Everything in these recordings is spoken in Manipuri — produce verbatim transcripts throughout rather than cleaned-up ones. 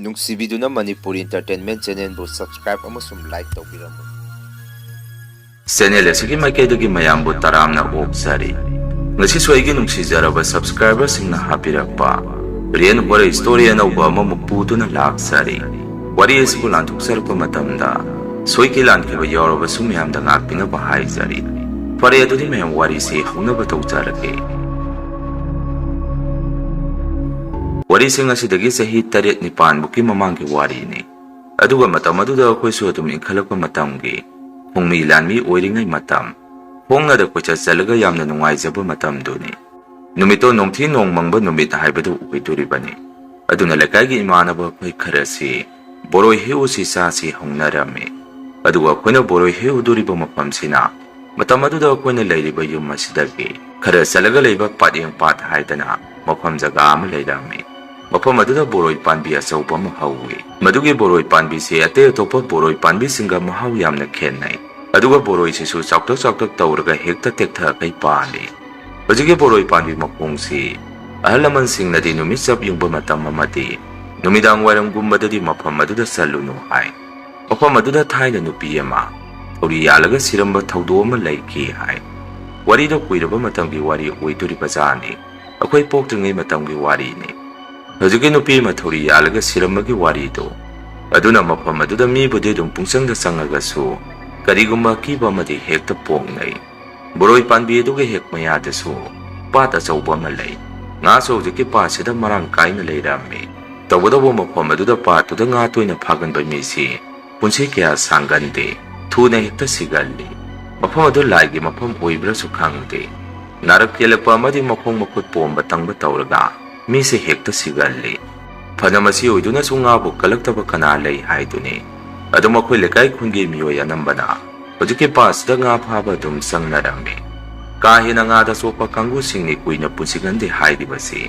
ꯅꯨꯡꯁꯤꯕꯤꯗꯨꯅ ꯃꯅꯤꯄꯨꯔꯤ Entertainment Channelꯕꯨ subscribe ꯑꯃꯁꯨꯡ like ꯇꯧꯕꯤꯔꯝꯃꯨ꯫ Channel ꯑꯁꯤꯒꯤ ꯃꯥꯏꯀꯩꯗꯒꯤ ꯃꯌꯥꯝꯕꯨ ꯇꯔꯥꯝꯅ ꯑꯣꯛꯆꯔꯤ꯫ ꯉꯁꯤꯁꯨ ꯑꯩꯒꯤ ꯅꯨꯡꯁꯤꯖꯔꯕ subscriberꯁꯤꯡꯅ ꯍꯥꯞꯄꯤꯔꯛꯄ real horror story ꯑꯅꯧꯕ ꯑꯃꯃꯨꯛ ꯄꯨꯗꯨꯅ ꯂꯥꯛꯆꯔꯤ꯫ ꯋꯥꯔꯤ ꯑꯁꯤꯕꯨ ꯂꯥꯟꯊꯣꯛꯆꯔꯛꯄ ꯃꯇꯝꯗ ꯁꯣꯏꯈꯤ ꯂꯥꯟꯈꯤꯕ ꯌꯥꯎꯔꯕꯁꯨ ꯃꯌꯥꯝꯗ ꯉꯥꯛꯄꯤꯅꯕ ꯍꯥꯏꯖꯔꯤ꯫ ꯐꯔꯦ, ꯑꯗꯨꯗꯤ ꯃꯌꯥꯝ ꯋꯥꯔꯤꯁꯤ ꯍꯧꯅꯕ ꯇꯧꯖꯔꯒꯦ꯫ ꯋꯥꯔꯤꯁꯤꯡ ꯑꯁꯤꯗꯒꯤ ꯆꯍꯤ ꯇꯔꯦꯠ ꯅꯤꯄꯥꯟꯃꯨꯛꯀꯤ ꯃꯃꯥꯡꯒꯤ ꯋꯥꯔꯤꯅꯤ꯫ ꯑꯗꯨꯒ ꯃꯇꯝ ꯑꯗꯨꯗ ꯑꯩꯈꯣꯏꯁꯨ ꯑꯗꯨꯝ ꯏꯟꯈꯠꯂꯛꯄ ꯃꯇꯝꯒꯤ ꯈꯣꯡꯃꯤ ꯂꯥꯟꯃꯤ ꯑꯣꯏꯔꯤꯉꯩ ꯃꯇꯝ, ꯍꯣꯡꯅꯗ ꯀꯣꯏꯆꯠ ꯆꯠꯂꯒ ꯌꯥꯝꯅ ꯅꯨꯡꯉꯥꯏꯖꯕ ꯃꯇꯝꯗꯨꯅꯤ꯫ ꯅꯨꯃꯤꯠꯇꯣ ꯅꯣꯡꯊꯤ ꯅꯣꯡꯃꯪꯕ ꯅꯨꯃꯤꯠ ꯍꯥꯏꯕꯗꯨ ꯑꯣꯏꯗꯣꯔꯤꯕꯅꯤ꯫ ꯑꯗꯨꯅ ꯂꯩꯀꯥꯏꯒꯤ ꯏꯃꯥꯟꯅꯕ ꯑꯩꯈꯣꯏ ꯈꯔꯁꯤ ꯕꯣꯔꯣꯏ ꯍꯦꯛꯎꯁꯤ ꯆꯥꯁꯤ ꯍꯧꯅꯔꯝꯃꯤ꯫ ꯑꯗꯨꯒ ꯑꯩꯈꯣꯏꯅ ꯕꯣꯔꯣꯏ ꯍꯦꯛꯎꯗꯣꯔꯤꯕ ꯃꯐꯝꯁꯤꯅ ꯃꯇꯝ ꯑꯗꯨꯗ ꯑꯩꯈꯣꯏꯅ ꯂꯩꯔꯤꯕ ꯌꯨꯝ ꯑꯁꯤꯗꯒꯤ ꯈꯔ ꯆꯠꯂꯒ ꯂꯩꯕ ꯄꯥꯠꯌꯦꯡ ꯄꯥꯠ ꯍꯥꯏꯗꯅ ꯃꯐꯝ ꯖꯒꯥ ꯑꯃ ꯂꯩꯔꯝꯃꯤ꯫ ꯃꯐꯝ ꯑꯗꯨꯗ ꯕꯣꯔꯣꯏ ꯄꯥꯝꯕꯤ ꯑꯆꯧꯕ ꯑꯃ ꯍꯧꯏ꯫ ꯃꯗꯨꯒꯤ ꯕꯣꯔꯣꯏ ꯄꯥꯝꯕꯤꯁꯤ ꯑꯇꯩ ꯑꯇꯣꯞꯄ ꯕꯣꯔꯣꯏ ꯄꯥꯝꯕꯤꯁꯤꯡꯒ ꯃꯍꯥꯎ ꯌꯥꯝꯅ ꯈꯦꯠꯅꯩ꯫ ꯑꯗꯨꯒ ꯕꯣꯔꯣꯏꯁꯤꯁꯨ ꯆꯥꯎꯇꯛ ꯆꯥꯎꯇꯛ ꯇꯧꯔꯒ ꯍꯦꯛꯇ ꯇꯦꯛꯊꯈꯩ ꯄꯥꯜꯂꯤ꯫ ꯍꯧꯖꯤꯛꯀꯤ ꯕꯣꯔꯣꯏ ꯄꯥꯝꯕꯤ ꯃꯈꯣꯡꯁꯤ ꯑꯍꯜ ꯂꯃꯟꯁꯤꯡꯅꯗꯤ ꯅꯨꯃꯤꯠ ꯆꯞ ꯌꯨꯡꯕ ꯃꯇꯝ ꯑꯃꯗꯤ ꯅꯨꯃꯤꯗꯥꯡ ꯋꯥꯏꯔꯝꯒꯨꯝꯕꯗꯗꯤ ꯃꯐꯝ ꯑꯗꯨꯗ ꯆꯠꯂꯨꯅꯨ ꯍꯥꯏ꯫ ꯃꯐꯝ ꯑꯗꯨꯗ ꯊꯥꯏꯅ ꯅꯨꯄꯤ ꯑꯃ ꯊꯧꯔꯤ ꯌꯥꯜꯂꯒ ꯁꯤꯔꯝꯕ ꯊꯧꯗꯣꯛ ꯑꯃ ꯂꯩꯈꯤ ꯍꯥꯏ꯫ ꯋꯥꯔꯤꯗꯣ ꯀꯨꯏꯔꯕ ꯃꯇꯝꯒꯤ ꯋꯥꯔꯤ ꯑꯣꯏꯗꯣꯔꯤꯕ ꯖꯥꯠꯅꯤ꯫ ꯑꯩꯈꯣꯏ ꯄꯣꯛꯇ꯭ꯔꯤꯉꯩ ꯃꯇꯝꯒꯤ ꯋꯥꯔꯤꯅꯤ꯫ ꯍꯧꯖꯤꯛꯀꯤ ꯅꯨꯄꯤ ꯑꯃ ꯊꯧꯔꯤ ꯌꯥꯜꯂꯒ ꯁꯤꯔꯝꯕꯒꯤ ꯋꯥꯔꯤꯗꯣ꯫ ꯑꯗꯨꯅ ꯃꯐꯝ ꯑꯗꯨꯗ ꯃꯤꯕꯨꯗꯤ ꯑꯗꯨꯝ ꯄꯨꯡꯆꯪꯗ ꯆꯪꯉꯒꯁꯨ ꯀꯔꯤꯒꯨꯝꯕ ꯑꯀꯤꯕ ꯑꯃꯗꯤ ꯍꯦꯛꯇ ꯄꯣꯛꯅꯩ꯫ ꯕꯣꯔꯣꯏ ꯄꯥꯝꯕꯤ ꯑꯗꯨꯒꯤ ꯍꯦꯛ ꯃꯌꯥꯗꯁꯨ ꯄꯥꯠ ꯑꯆꯧꯕ ꯑꯃ ꯂꯩ꯫ ꯉꯥꯁꯨ ꯍꯧꯖꯤꯛꯀꯤ ꯄꯥꯠꯁꯤꯗ ꯃꯔꯥꯡ ꯀꯥꯏꯅ ꯂꯩꯔꯝꯃꯤ꯫ ꯇꯧꯕꯇꯕꯨ ꯃꯐꯝ ꯑꯗꯨꯗ ꯄꯥꯠꯇꯨꯗ ꯉꯥ ꯇꯣꯏꯅ ꯐꯥꯒꯟꯕ ꯃꯤꯁꯤ ꯄꯨꯟꯁꯤ ꯀꯌꯥ ꯁꯥꯡꯒꯟꯗꯦ, ꯊꯨꯅ ꯍꯦꯛꯇ ꯁꯤꯒꯜꯂꯤ꯫ ꯃꯐꯝ ꯑꯗꯨ ꯂꯥꯏꯒꯤ ꯃꯐꯝ ꯑꯣꯏꯕ꯭ꯔꯥꯁꯨ ꯈꯪꯗꯦ꯫ ꯅꯥꯔꯛ ꯌꯦꯛꯂꯛꯄ ꯑꯃꯗꯤ ꯃꯈꯣꯡ ꯃꯈꯨꯠ ꯄꯣꯝꯕ ꯇꯪꯕ ꯇꯧꯔꯒ ꯃꯤꯁꯦ ꯍꯦꯛꯇ ꯁꯤꯒꯜꯂꯤ꯫ ꯐꯅ ꯃꯁꯤ ꯑꯣꯏꯗꯨꯅꯁꯨ ꯉꯥꯕꯨ ꯀꯜꯂꯛꯇꯕ ꯀꯅꯥ ꯂꯩ ꯍꯥꯏꯗꯨꯅꯤ꯫ ꯑꯗꯨꯝ ꯑꯩꯈꯣꯏ ꯂꯩꯀꯥꯏ ꯈꯨꯟꯒꯤ ꯃꯤꯑꯣꯏ ꯑꯅꯝꯕꯅ ꯍꯧꯖꯤꯛꯀꯤ ꯄꯥꯠꯁꯤꯗ ꯉꯥ ꯐꯥꯕ ꯑꯗꯨꯝ ꯆꯪꯅꯔꯝꯃꯤ꯫ ꯀꯥ ꯍꯦꯟꯅ ꯉꯥꯗ ꯆꯣꯞꯄ ꯀꯥꯡꯕꯨꯁꯤꯡꯅꯤ ꯀꯨꯏꯅ ꯄꯨꯟꯁꯤꯒꯟꯗꯦ ꯍꯥꯏꯔꯤꯕꯁꯤ꯫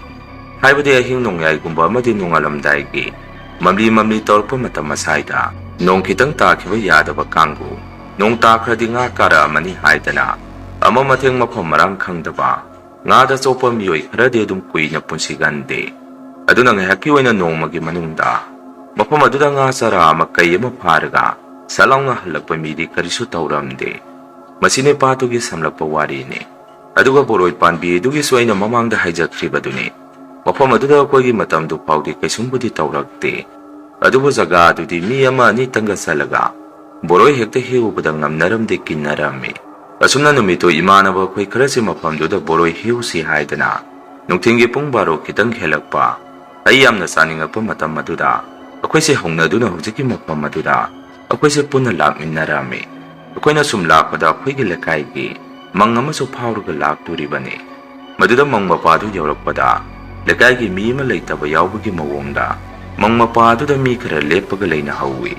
ꯍꯥꯏꯕꯗꯤ ꯑꯍꯤꯡ ꯅꯣꯡꯌꯥꯏꯒꯨꯝꯕ ꯑꯃꯗꯤ ꯅꯣꯡꯉꯥꯜꯂꯝꯗꯥꯏꯒꯤ ꯃꯝꯂꯤ ꯃꯝꯂꯤ ꯇꯧꯔꯛꯄ ꯃꯇꯝ ꯑꯁꯥꯏꯗ ꯅꯣꯡ ꯈꯤꯇꯪ ꯇꯥꯈꯤꯕ ꯌꯥꯗꯕ ꯀꯥꯡꯕꯨ, ꯅꯣꯡ ꯇꯥꯈ꯭ꯔꯗꯤ ꯉꯥ ꯀꯥꯔꯛꯑꯃꯅꯤ ꯍꯥꯏꯗꯅ ꯑꯃ ꯃꯊꯦꯡ ꯃꯐꯝ ꯃꯔꯥꯡ ꯈꯪꯗꯕ ꯉꯥꯗ ꯆꯣꯞꯄ ꯃꯤꯑꯣꯏ ꯈꯔꯗꯤ ꯑꯗꯨꯝ ꯀꯨꯏꯅ ꯄꯨꯟꯁꯤꯒꯟꯗꯦ꯫ ꯑꯗꯨꯅ ꯉꯥꯏꯍꯥꯛꯀꯤ ꯑꯣꯏꯅ ꯅꯣꯡꯃꯒꯤ ꯃꯅꯨꯡꯗ ꯃꯐꯝ ꯑꯗꯨꯗ ꯉꯥ ꯆꯔꯥ ꯑꯃ ꯀꯩ ꯑꯃ ꯐꯥꯔꯒ ꯁꯠ ꯂꯥꯎꯅ ꯍꯜꯂꯛꯄ ꯃꯤꯗꯤ ꯀꯔꯤꯁꯨ ꯇꯧꯔꯝꯗꯦ꯫ ꯃꯁꯤꯅꯦ ꯄꯥꯠꯇꯨꯒꯤ ꯁꯝꯂꯞꯄ ꯋꯥꯔꯤꯅꯤ꯫ ꯑꯗꯨꯒ ꯕꯣꯔꯣꯏ ꯄꯥꯝꯕꯤ ꯑꯗꯨꯒꯤꯁꯨ ꯑꯩꯅ ꯃꯃꯥꯡꯗ ꯍꯥꯏꯖꯈ꯭ꯔꯤꯕꯗꯨꯅꯤ꯫ ꯃꯐꯝ ꯑꯗꯨꯗ ꯑꯩꯈꯣꯏꯒꯤ ꯃꯇꯝꯗꯨ ꯐꯥꯎꯗꯤ ꯀꯩꯁꯨꯝꯕꯨꯗꯤ ꯇꯧꯔꯛꯇꯦ꯫ ꯑꯗꯨꯕꯨ ꯖꯒꯥ ꯑꯗꯨꯗꯤ ꯃꯤ ꯑꯃ ꯑꯅꯤꯇꯪꯒ ꯆꯠꯂꯒ ꯕꯣꯔꯣꯏ ꯍꯦꯛꯇ ꯍꯦꯛꯎꯕꯗ ꯉꯝꯅꯔꯝꯗꯦ, ꯀꯤꯟꯅꯔꯝꯃꯤ꯫ ꯑꯁꯨꯝꯅ ꯅꯨꯃꯤꯠꯇꯨ ꯏꯃꯥꯟꯅꯕ ꯑꯩꯈꯣꯏ ꯈꯔꯁꯤ ꯃꯐꯝꯗꯨꯗ ꯕꯣꯔꯣꯏ ꯍꯦꯛꯎꯁꯤ ꯍꯥꯏꯗꯅ ꯅꯨꯡꯊꯤꯜꯒꯤ ꯄꯨꯡ ꯕꯥꯔꯣ ꯈꯤꯇꯪ ꯍꯦꯜꯂꯛꯄ, ꯑꯩ ꯌꯥꯝꯅ ꯆꯥꯅꯤꯡꯉꯛꯄ ꯃꯇꯝ ꯑꯗꯨꯗ ꯑꯩꯈꯣꯏꯁꯦ ꯍꯧꯅꯗꯨꯅ ꯍꯧꯖꯤꯛꯀꯤ ꯃꯐꯝ ꯑꯗꯨꯗ ꯑꯩꯈꯣꯏꯁꯦ ꯄꯨꯟꯅ ꯂꯥꯛꯃꯤꯟꯅꯔꯝꯃꯤ꯫ ꯑꯩꯈꯣꯏꯅ ꯁꯨꯝ ꯂꯥꯛꯄꯗ ꯑꯩꯈꯣꯏꯒꯤ ꯂꯩꯀꯥꯏꯒꯤ ꯃꯪ ꯑꯃꯁꯨ ꯐꯥꯎꯔꯒ ꯂꯥꯛꯇꯣꯔꯤꯕꯅꯤ꯫ ꯃꯗꯨꯗ ꯃꯪ ꯃꯄꯥꯗꯨ ꯌꯧꯔꯛꯄꯗ ꯂꯩꯀꯥꯏꯒꯤ ꯃꯤ ꯑꯃ ꯂꯩꯇꯕ ꯌꯥꯎꯕꯒꯤ ꯃꯑꯣꯡꯗ ꯃꯪ ꯃꯄꯥ ꯑꯗꯨꯗ ꯃꯤ ꯈꯔ ꯂꯦꯞꯄꯒ ꯂꯩꯅꯍꯧꯋꯤ꯫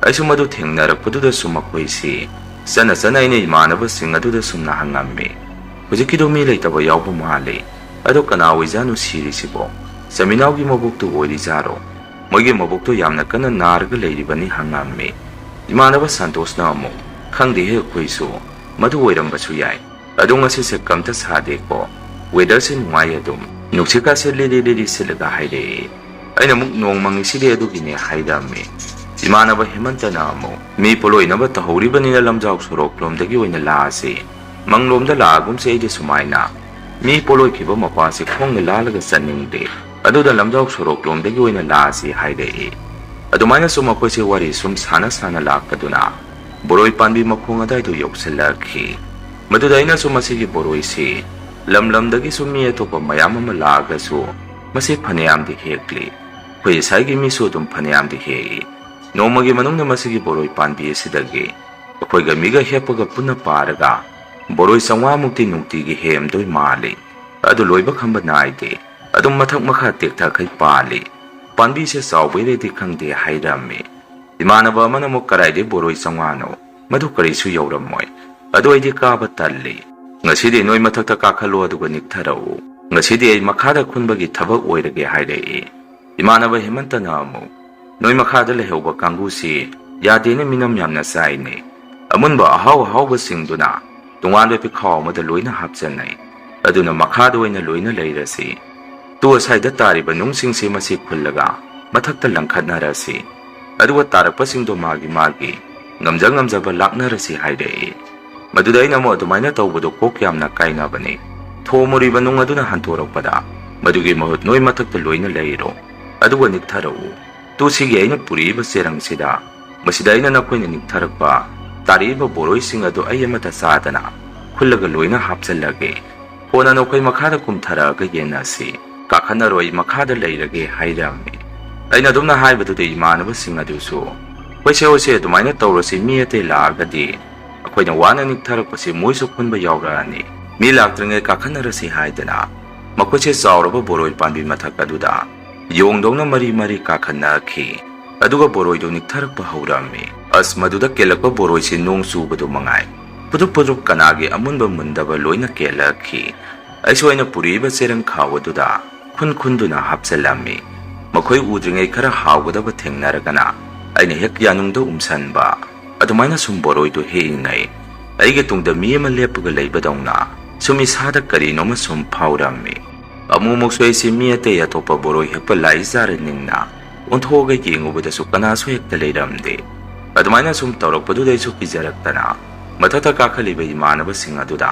ꯑꯩꯁꯨ ꯃꯗꯨ ꯊꯦꯡꯅꯔꯛꯄꯗꯨꯗꯁꯨ ꯃꯈꯣꯏꯁꯤ ꯆꯠꯅ ꯆꯠꯅ ꯑꯩꯅ ꯏꯃꯥꯟꯅꯕꯁꯤꯡ ꯑꯗꯨꯗ ꯁꯨꯝꯅ ꯍꯪꯉꯝꯃꯤ, "ꯍꯧꯖꯤꯛꯀꯤꯗꯣ ꯃꯤ ꯂꯩꯇꯕ ꯌꯥꯎꯕ ꯃꯥꯜꯂꯤ꯫ ꯑꯗꯣ ꯀꯅꯥ ꯑꯣꯏꯖꯥꯠꯅꯣ ꯁꯤꯔꯤꯁꯤꯕꯣ? ꯆꯃꯤꯅꯥꯎꯒꯤ ꯃꯕꯣꯛꯇꯨ ꯑꯣꯏꯔꯤꯖꯥꯔꯣ? ꯃꯣꯏꯒꯤ ꯃꯕꯣꯛꯇꯣ ꯌꯥꯝꯅ ꯀꯟꯅ ꯅꯥꯔꯒ ꯂꯩꯔꯤꯕꯅꯤ" ꯍꯪꯉꯝꯃꯤ꯫ ꯏꯃꯥꯟꯅꯕ ꯁꯟꯇꯣꯁꯅ ꯑꯃꯨꯛ, "ꯈꯪꯗꯦꯍꯦ ꯑꯩꯈꯣꯏꯁꯨ, ꯃꯗꯨ ꯑꯣꯏꯔꯝꯕꯁꯨ ꯌꯥꯏ꯫ ꯑꯗꯣ ꯉꯁꯤꯁꯦ ꯀꯝꯇ ꯁꯥꯗꯦꯀꯣ, ꯋꯦꯗꯔꯁꯦ ꯅꯨꯡꯉꯥꯏ ꯑꯗꯨꯝ, ꯅꯨꯡꯁꯤꯠꯀꯥꯁꯦ ꯂꯤꯔꯤ ꯂꯤꯔꯤ ꯁꯤꯠꯂꯒ" ꯍꯥꯏꯔꯛꯏ꯫ ꯑꯩꯅ ꯑꯃꯨꯛ, "ꯅꯣꯡ ꯃꯪꯉꯤꯁꯤꯗꯤ ꯑꯗꯨꯒꯤꯅꯦ" ꯍꯥꯏꯔꯝꯃꯤ꯫ ꯏꯃꯥꯟꯅꯕ ꯍꯦꯃꯟꯇꯅ ꯑꯃꯨꯛ, "ꯃꯤ ꯄꯣꯂꯣꯏꯅꯕ ꯇꯧꯍꯧꯔꯤꯕꯅꯤꯅ ꯂꯝꯖꯥꯎ ꯁꯣꯔꯣꯛꯂꯣꯝꯗꯒꯤ ꯑꯣꯏꯅ ꯂꯥꯛꯑꯁꯤ, ꯃꯪꯂꯣꯝꯗ ꯂꯥꯛꯑꯒꯨꯝꯁꯦ, ꯑꯩꯗꯤ ꯁꯨꯃꯥꯏꯅ ꯃꯤ ꯄꯣꯂꯣꯏꯈꯤꯕ ꯃꯄꯥꯁꯦ ꯈꯣꯡꯅ ꯂꯥꯜꯂꯒ ꯆꯠꯅꯤꯡꯗꯦ, ꯑꯗꯨꯗ ꯂꯝꯖꯥꯎ ꯁꯣꯔꯣꯛꯂꯣꯝꯗꯒꯤ ꯑꯣꯏꯅ ꯂꯥꯛꯑꯁꯤ" ꯍꯥꯏꯔꯛꯏ꯫ ꯑꯗꯨꯃꯥꯏꯅꯁꯨ ꯃꯈꯣꯏꯁꯦ ꯋꯥꯔꯤ ꯁꯨꯝ ꯁꯥꯟꯅ ꯁꯥꯟꯅ ꯂꯥꯛꯄꯗꯨꯅ ꯕꯣꯔꯣꯏ ꯄꯥꯝꯕꯤ ꯃꯈꯣꯡ ꯑꯗꯥꯏꯗꯨ ꯌꯧꯁꯤꯜꯂꯛꯈꯤ꯫ ꯃꯗꯨꯗ ꯑꯩꯅꯁꯨ ꯃꯁꯤꯒꯤ ꯕꯣꯔꯣꯏꯁꯤ ꯂꯝ ꯂꯝꯗꯒꯤꯁꯨ ꯃꯤ ꯑꯇꯣꯞꯄ ꯃꯌꯥꯝ ꯑꯃ ꯂꯥꯛꯑꯒꯁꯨ ꯃꯁꯤ ꯐꯅꯌꯥꯝꯗꯤ ꯍꯦꯛꯂꯤ꯫ ꯑꯩꯈꯣꯏ ꯏꯁꯥꯒꯤ ꯃꯤꯁꯨ ꯑꯗꯨꯝ ꯐꯅꯌꯥꯝꯗꯤ ꯍꯦꯛꯏ꯫ ꯅꯣꯡꯃꯒꯤ ꯃꯅꯨꯡꯗ ꯃꯁꯤꯒꯤ ꯕꯣꯔꯣꯏ ꯄꯥꯝꯕꯤ ꯑꯁꯤꯗꯒꯤ ꯑꯩꯈꯣꯏꯒ ꯃꯤꯒ ꯍꯦꯛꯄꯒ ꯄꯨꯟꯅ ꯄꯥꯔꯒ ꯕꯣꯔꯣꯏ ꯆꯥꯝꯃꯉꯥ ꯃꯨꯛꯇꯤ ꯅꯨꯡꯇꯤꯒꯤ ꯍꯦꯛꯑꯝꯗꯣꯏ ꯃꯥꯜꯂꯤ꯫ ꯑꯗꯨ ꯂꯣꯏꯕ ꯈꯝꯕ ꯅꯥꯏꯗꯦ꯫ ꯑꯗꯨꯝ ꯃꯊꯛ ꯃꯈꯥ ꯇꯦꯛꯊꯈꯩ ꯄꯥꯜꯂꯤ꯫ ꯄꯥꯝꯕꯤꯁꯦ ꯆꯥꯎꯕꯩꯔꯗꯤ ꯈꯪꯗꯦ ꯍꯥꯏꯔꯝꯃꯤ꯫ ꯏꯃꯥꯟꯅꯕ ꯑꯃꯅ ꯑꯃꯨꯛ, "ꯀꯔꯥꯏꯗꯩ ꯕꯣꯔꯣꯏ ꯆꯥꯝꯃꯉꯥꯅꯣ? ꯃꯗꯨ ꯀꯔꯤꯁꯨ ꯌꯧꯔꯝꯃꯣꯏ꯫ ꯑꯗꯨ ꯑꯩꯗꯤ ꯀꯥꯕ ꯇꯜꯂꯤ꯫ ꯉꯁꯤꯗꯤ ꯅꯣꯏ ꯃꯊꯛꯇ ꯀꯥꯈꯠꯂꯣ ꯑꯗꯨꯒ ꯅꯤꯛꯊꯔꯛꯎ꯫ ꯉꯁꯤꯗꯤ ꯑꯩ ꯃꯈꯥꯗ ꯈꯨꯟꯕꯒꯤ ꯊꯕꯛ ꯑꯣꯏꯔꯒꯦ" ꯍꯥꯏꯔꯛꯏ꯫ ꯏꯃꯥꯟꯅꯕ ꯍꯦꯃꯟꯇꯅ ꯑꯃꯨꯛ, "ꯅꯣꯏ ꯃꯈꯥꯗ ꯂꯩꯍꯧꯕ ꯀꯥꯡꯕꯨꯁꯤ ꯌꯥꯗꯦꯅꯦ, ꯃꯤꯅꯝ ꯌꯥꯝꯅ ꯆꯥꯏꯅꯦ꯫ ꯑꯃꯨꯟꯕ ꯑꯍꯥꯎ ꯑꯍꯥꯎꯕꯁꯤꯡꯗꯨꯅ ꯇꯣꯉꯥꯟꯕ ꯄꯤꯈꯥꯎ ꯑꯃꯗ ꯂꯣꯏꯅ ꯍꯥꯞꯆꯟꯅꯩ꯫ ꯑꯗꯨꯅ ꯃꯈꯥꯗ ꯑꯣꯏꯅ ꯂꯣꯏꯅ ꯂꯩꯔꯁꯤ꯫ ꯇꯨ ꯑꯁꯥꯏꯗ ꯇꯥꯔꯤꯕ ꯅꯨꯡꯁꯤꯡꯁꯤ ꯃꯁꯤ ꯈꯨꯜꯂꯒ ꯃꯊꯛꯇ ꯂꯪꯈꯠꯅꯔꯁꯤ, ꯑꯗꯨꯒ ꯇꯥꯔꯛꯄꯁꯤꯡꯗꯣ ꯃꯥꯒꯤ ꯃꯥꯒꯤ ꯉꯝꯖ ꯉꯝꯖꯕ ꯂꯥꯛꯅꯔꯁꯤ ꯍꯥꯏꯔꯛꯏ꯫ ꯃꯗꯨꯗ ꯑꯩꯅ ꯑꯃꯨꯛ ꯑꯗꯨꯃꯥꯏꯅ ꯇꯧꯕꯗꯣ ꯀꯣꯛ ꯌꯥꯝꯅ ꯀꯥꯏꯅꯕꯅꯤ, ꯊꯣꯝꯃꯨꯔꯤꯕ ꯅꯨꯡ ꯑꯗꯨꯅ ꯍꯟꯗꯣꯔꯛꯄꯗ, ꯃꯗꯨꯒꯤ ꯃꯍꯨꯠ ꯅꯣꯏ ꯃꯊꯛꯇ ꯂꯣꯏꯅ ꯂꯩꯔꯣ, ꯑꯗꯨꯒ ꯅꯤꯛꯊꯔꯛꯎ꯫ ꯇꯨ ꯁꯤꯒꯤ ꯑꯩꯅ ꯄꯨꯔꯛꯏꯕ ꯆꯦꯔꯪꯁꯤꯗ, ꯃꯁꯤꯗ ꯑꯩꯅ ꯅꯈꯣꯏꯅ ꯅꯤꯛꯊꯔꯛꯄ ꯇꯥꯔꯛꯏꯕ ꯕꯣꯔꯣꯏꯁꯤꯡ ꯑꯗꯨ ꯑꯩ ꯑꯃꯠꯇ ꯆꯥꯗꯅ ꯈꯨꯜꯂꯒ ꯂꯣꯏꯅ ꯍꯥꯞꯆꯤꯜꯂꯒꯦ꯫ ꯀꯣꯟꯅ ꯅꯈꯣꯏ ꯃꯈꯥꯗ ꯀꯨꯝꯊꯔꯛꯑꯒ ꯌꯦꯟꯅꯁꯤ꯫ ꯀꯥꯈꯠꯅꯔꯣꯏ, ꯃꯈꯥꯗ ꯂꯩꯔꯒꯦ ꯍꯥꯏꯔꯝꯃꯤ꯫ ꯑꯩꯅ ꯑꯗꯨꯝꯅ ꯍꯥꯏꯕꯗꯨꯗ ꯏꯃꯥꯟꯅꯕꯁꯤꯡ ꯑꯗꯨꯁꯨ, "ꯍꯣꯏꯁꯦ, ꯍꯣꯏꯁꯦ, ꯑꯗꯨꯃꯥꯏꯅ ꯇꯧꯔꯁꯤ, ꯃꯤ ꯑꯇꯩ ꯂꯥꯛꯑꯒꯗꯤ ꯑꯩꯈꯣꯏꯅ ꯋꯥꯅ ꯅꯤꯛꯊꯔꯛꯄꯁꯤ ꯃꯣꯏꯁꯨ ꯈꯨꯟꯕ ꯌꯥꯎꯔꯛꯑꯅꯤ꯫ ꯃꯤ ꯂꯥꯛꯇ꯭ꯔꯤꯉꯩ ꯀꯥꯈꯠꯅꯔꯁꯤ" ꯍꯥꯏꯗꯅ ꯃꯈꯣꯏꯁꯦ ꯆꯥꯎꯔꯕ ꯕꯣꯔꯣꯏ ꯄꯥꯝꯕꯤ ꯃꯊꯛ ꯑꯗꯨꯗ ꯌꯣꯡꯗꯧꯅ ꯃꯔꯤ ꯃꯔꯤ ꯀꯥꯈꯠꯅꯈꯤ꯫ ꯑꯗꯨꯒ ꯕꯣꯔꯣꯏꯗꯨ ꯅꯤꯛꯊꯔꯛꯄ ꯍꯧꯔꯝꯃꯤ꯫ ꯑꯁ, ꯃꯗꯨꯗ ꯀꯦꯜꯂꯛꯄ ꯕꯣꯔꯣꯏꯁꯤ ꯅꯣꯡ ꯆꯨꯕꯗꯨ ꯃꯉꯥꯏ, ꯄꯨꯗꯨꯞ ꯄꯨꯗꯨꯞ ꯀꯅꯥꯒꯤ ꯑꯃꯨꯟꯕ ꯃꯨꯟꯗꯕ ꯂꯣꯏꯅ ꯀꯦꯜꯂꯛꯈꯤ꯫ ꯑꯩꯁꯨ ꯑꯩꯅ ꯄꯨꯔꯛꯏꯕ ꯆꯦꯔꯪ ꯈꯥꯎ ꯑꯗꯨꯗ ꯈꯨꯟ ꯈꯨꯟꯗꯨꯅ ꯍꯥꯞꯆꯤꯜꯂꯝꯃꯤ꯫ ꯃꯈꯣꯏ ꯎꯗ꯭ꯔꯤꯉꯩ ꯈꯔ ꯍꯥꯎꯒꯗꯕ ꯊꯦꯡꯅꯔꯒꯅ ꯑꯩꯅ ꯍꯦꯛ ꯌꯥꯅꯨꯡꯗ ꯎꯝꯁꯟꯕ꯫ ꯑꯗꯨꯃꯥꯏꯅ ꯁꯨꯝ ꯕꯣꯔꯣꯏꯗꯨ ꯍꯦꯛꯏꯉꯩ ꯑꯩꯒꯤ ꯇꯨꯡꯗ ꯃꯤ ꯑꯃ ꯂꯦꯞꯄꯒ ꯂꯩꯕꯗꯧꯅ ꯁꯨꯝ ꯏꯁꯥꯗ ꯀꯔꯤꯅꯣꯃ ꯁꯨꯝ ꯐꯥꯎꯔꯝꯃꯤ꯫ ꯑꯃꯨꯛꯃꯨꯛꯁꯨ ꯑꯩꯁꯤ ꯃꯤ ꯑꯇꯩ ꯑꯇꯣꯞꯄ ꯕꯣꯔꯣꯏ ꯍꯦꯛꯄ ꯂꯥꯛꯏꯖꯥꯔ ꯅꯤꯡꯅ ꯑꯣꯟꯊꯣꯛꯑꯒ ꯌꯦꯡꯉꯨꯕꯗꯁꯨ ꯀꯅꯥꯁꯨ ꯍꯦꯛꯇ ꯂꯩꯔꯝꯗꯦ꯫ ꯑꯗꯨꯃꯥꯏꯅ ꯁꯨꯝ ꯇꯧꯔꯛꯄꯗꯨꯗ ꯑꯩꯁꯨ ꯀꯤꯖꯔꯛꯇꯅ ꯃꯊꯛꯇ ꯀꯥꯈꯠꯂꯤꯕ ꯏꯃꯥꯟꯅꯕꯁꯤꯡ ꯑꯗꯨꯗ,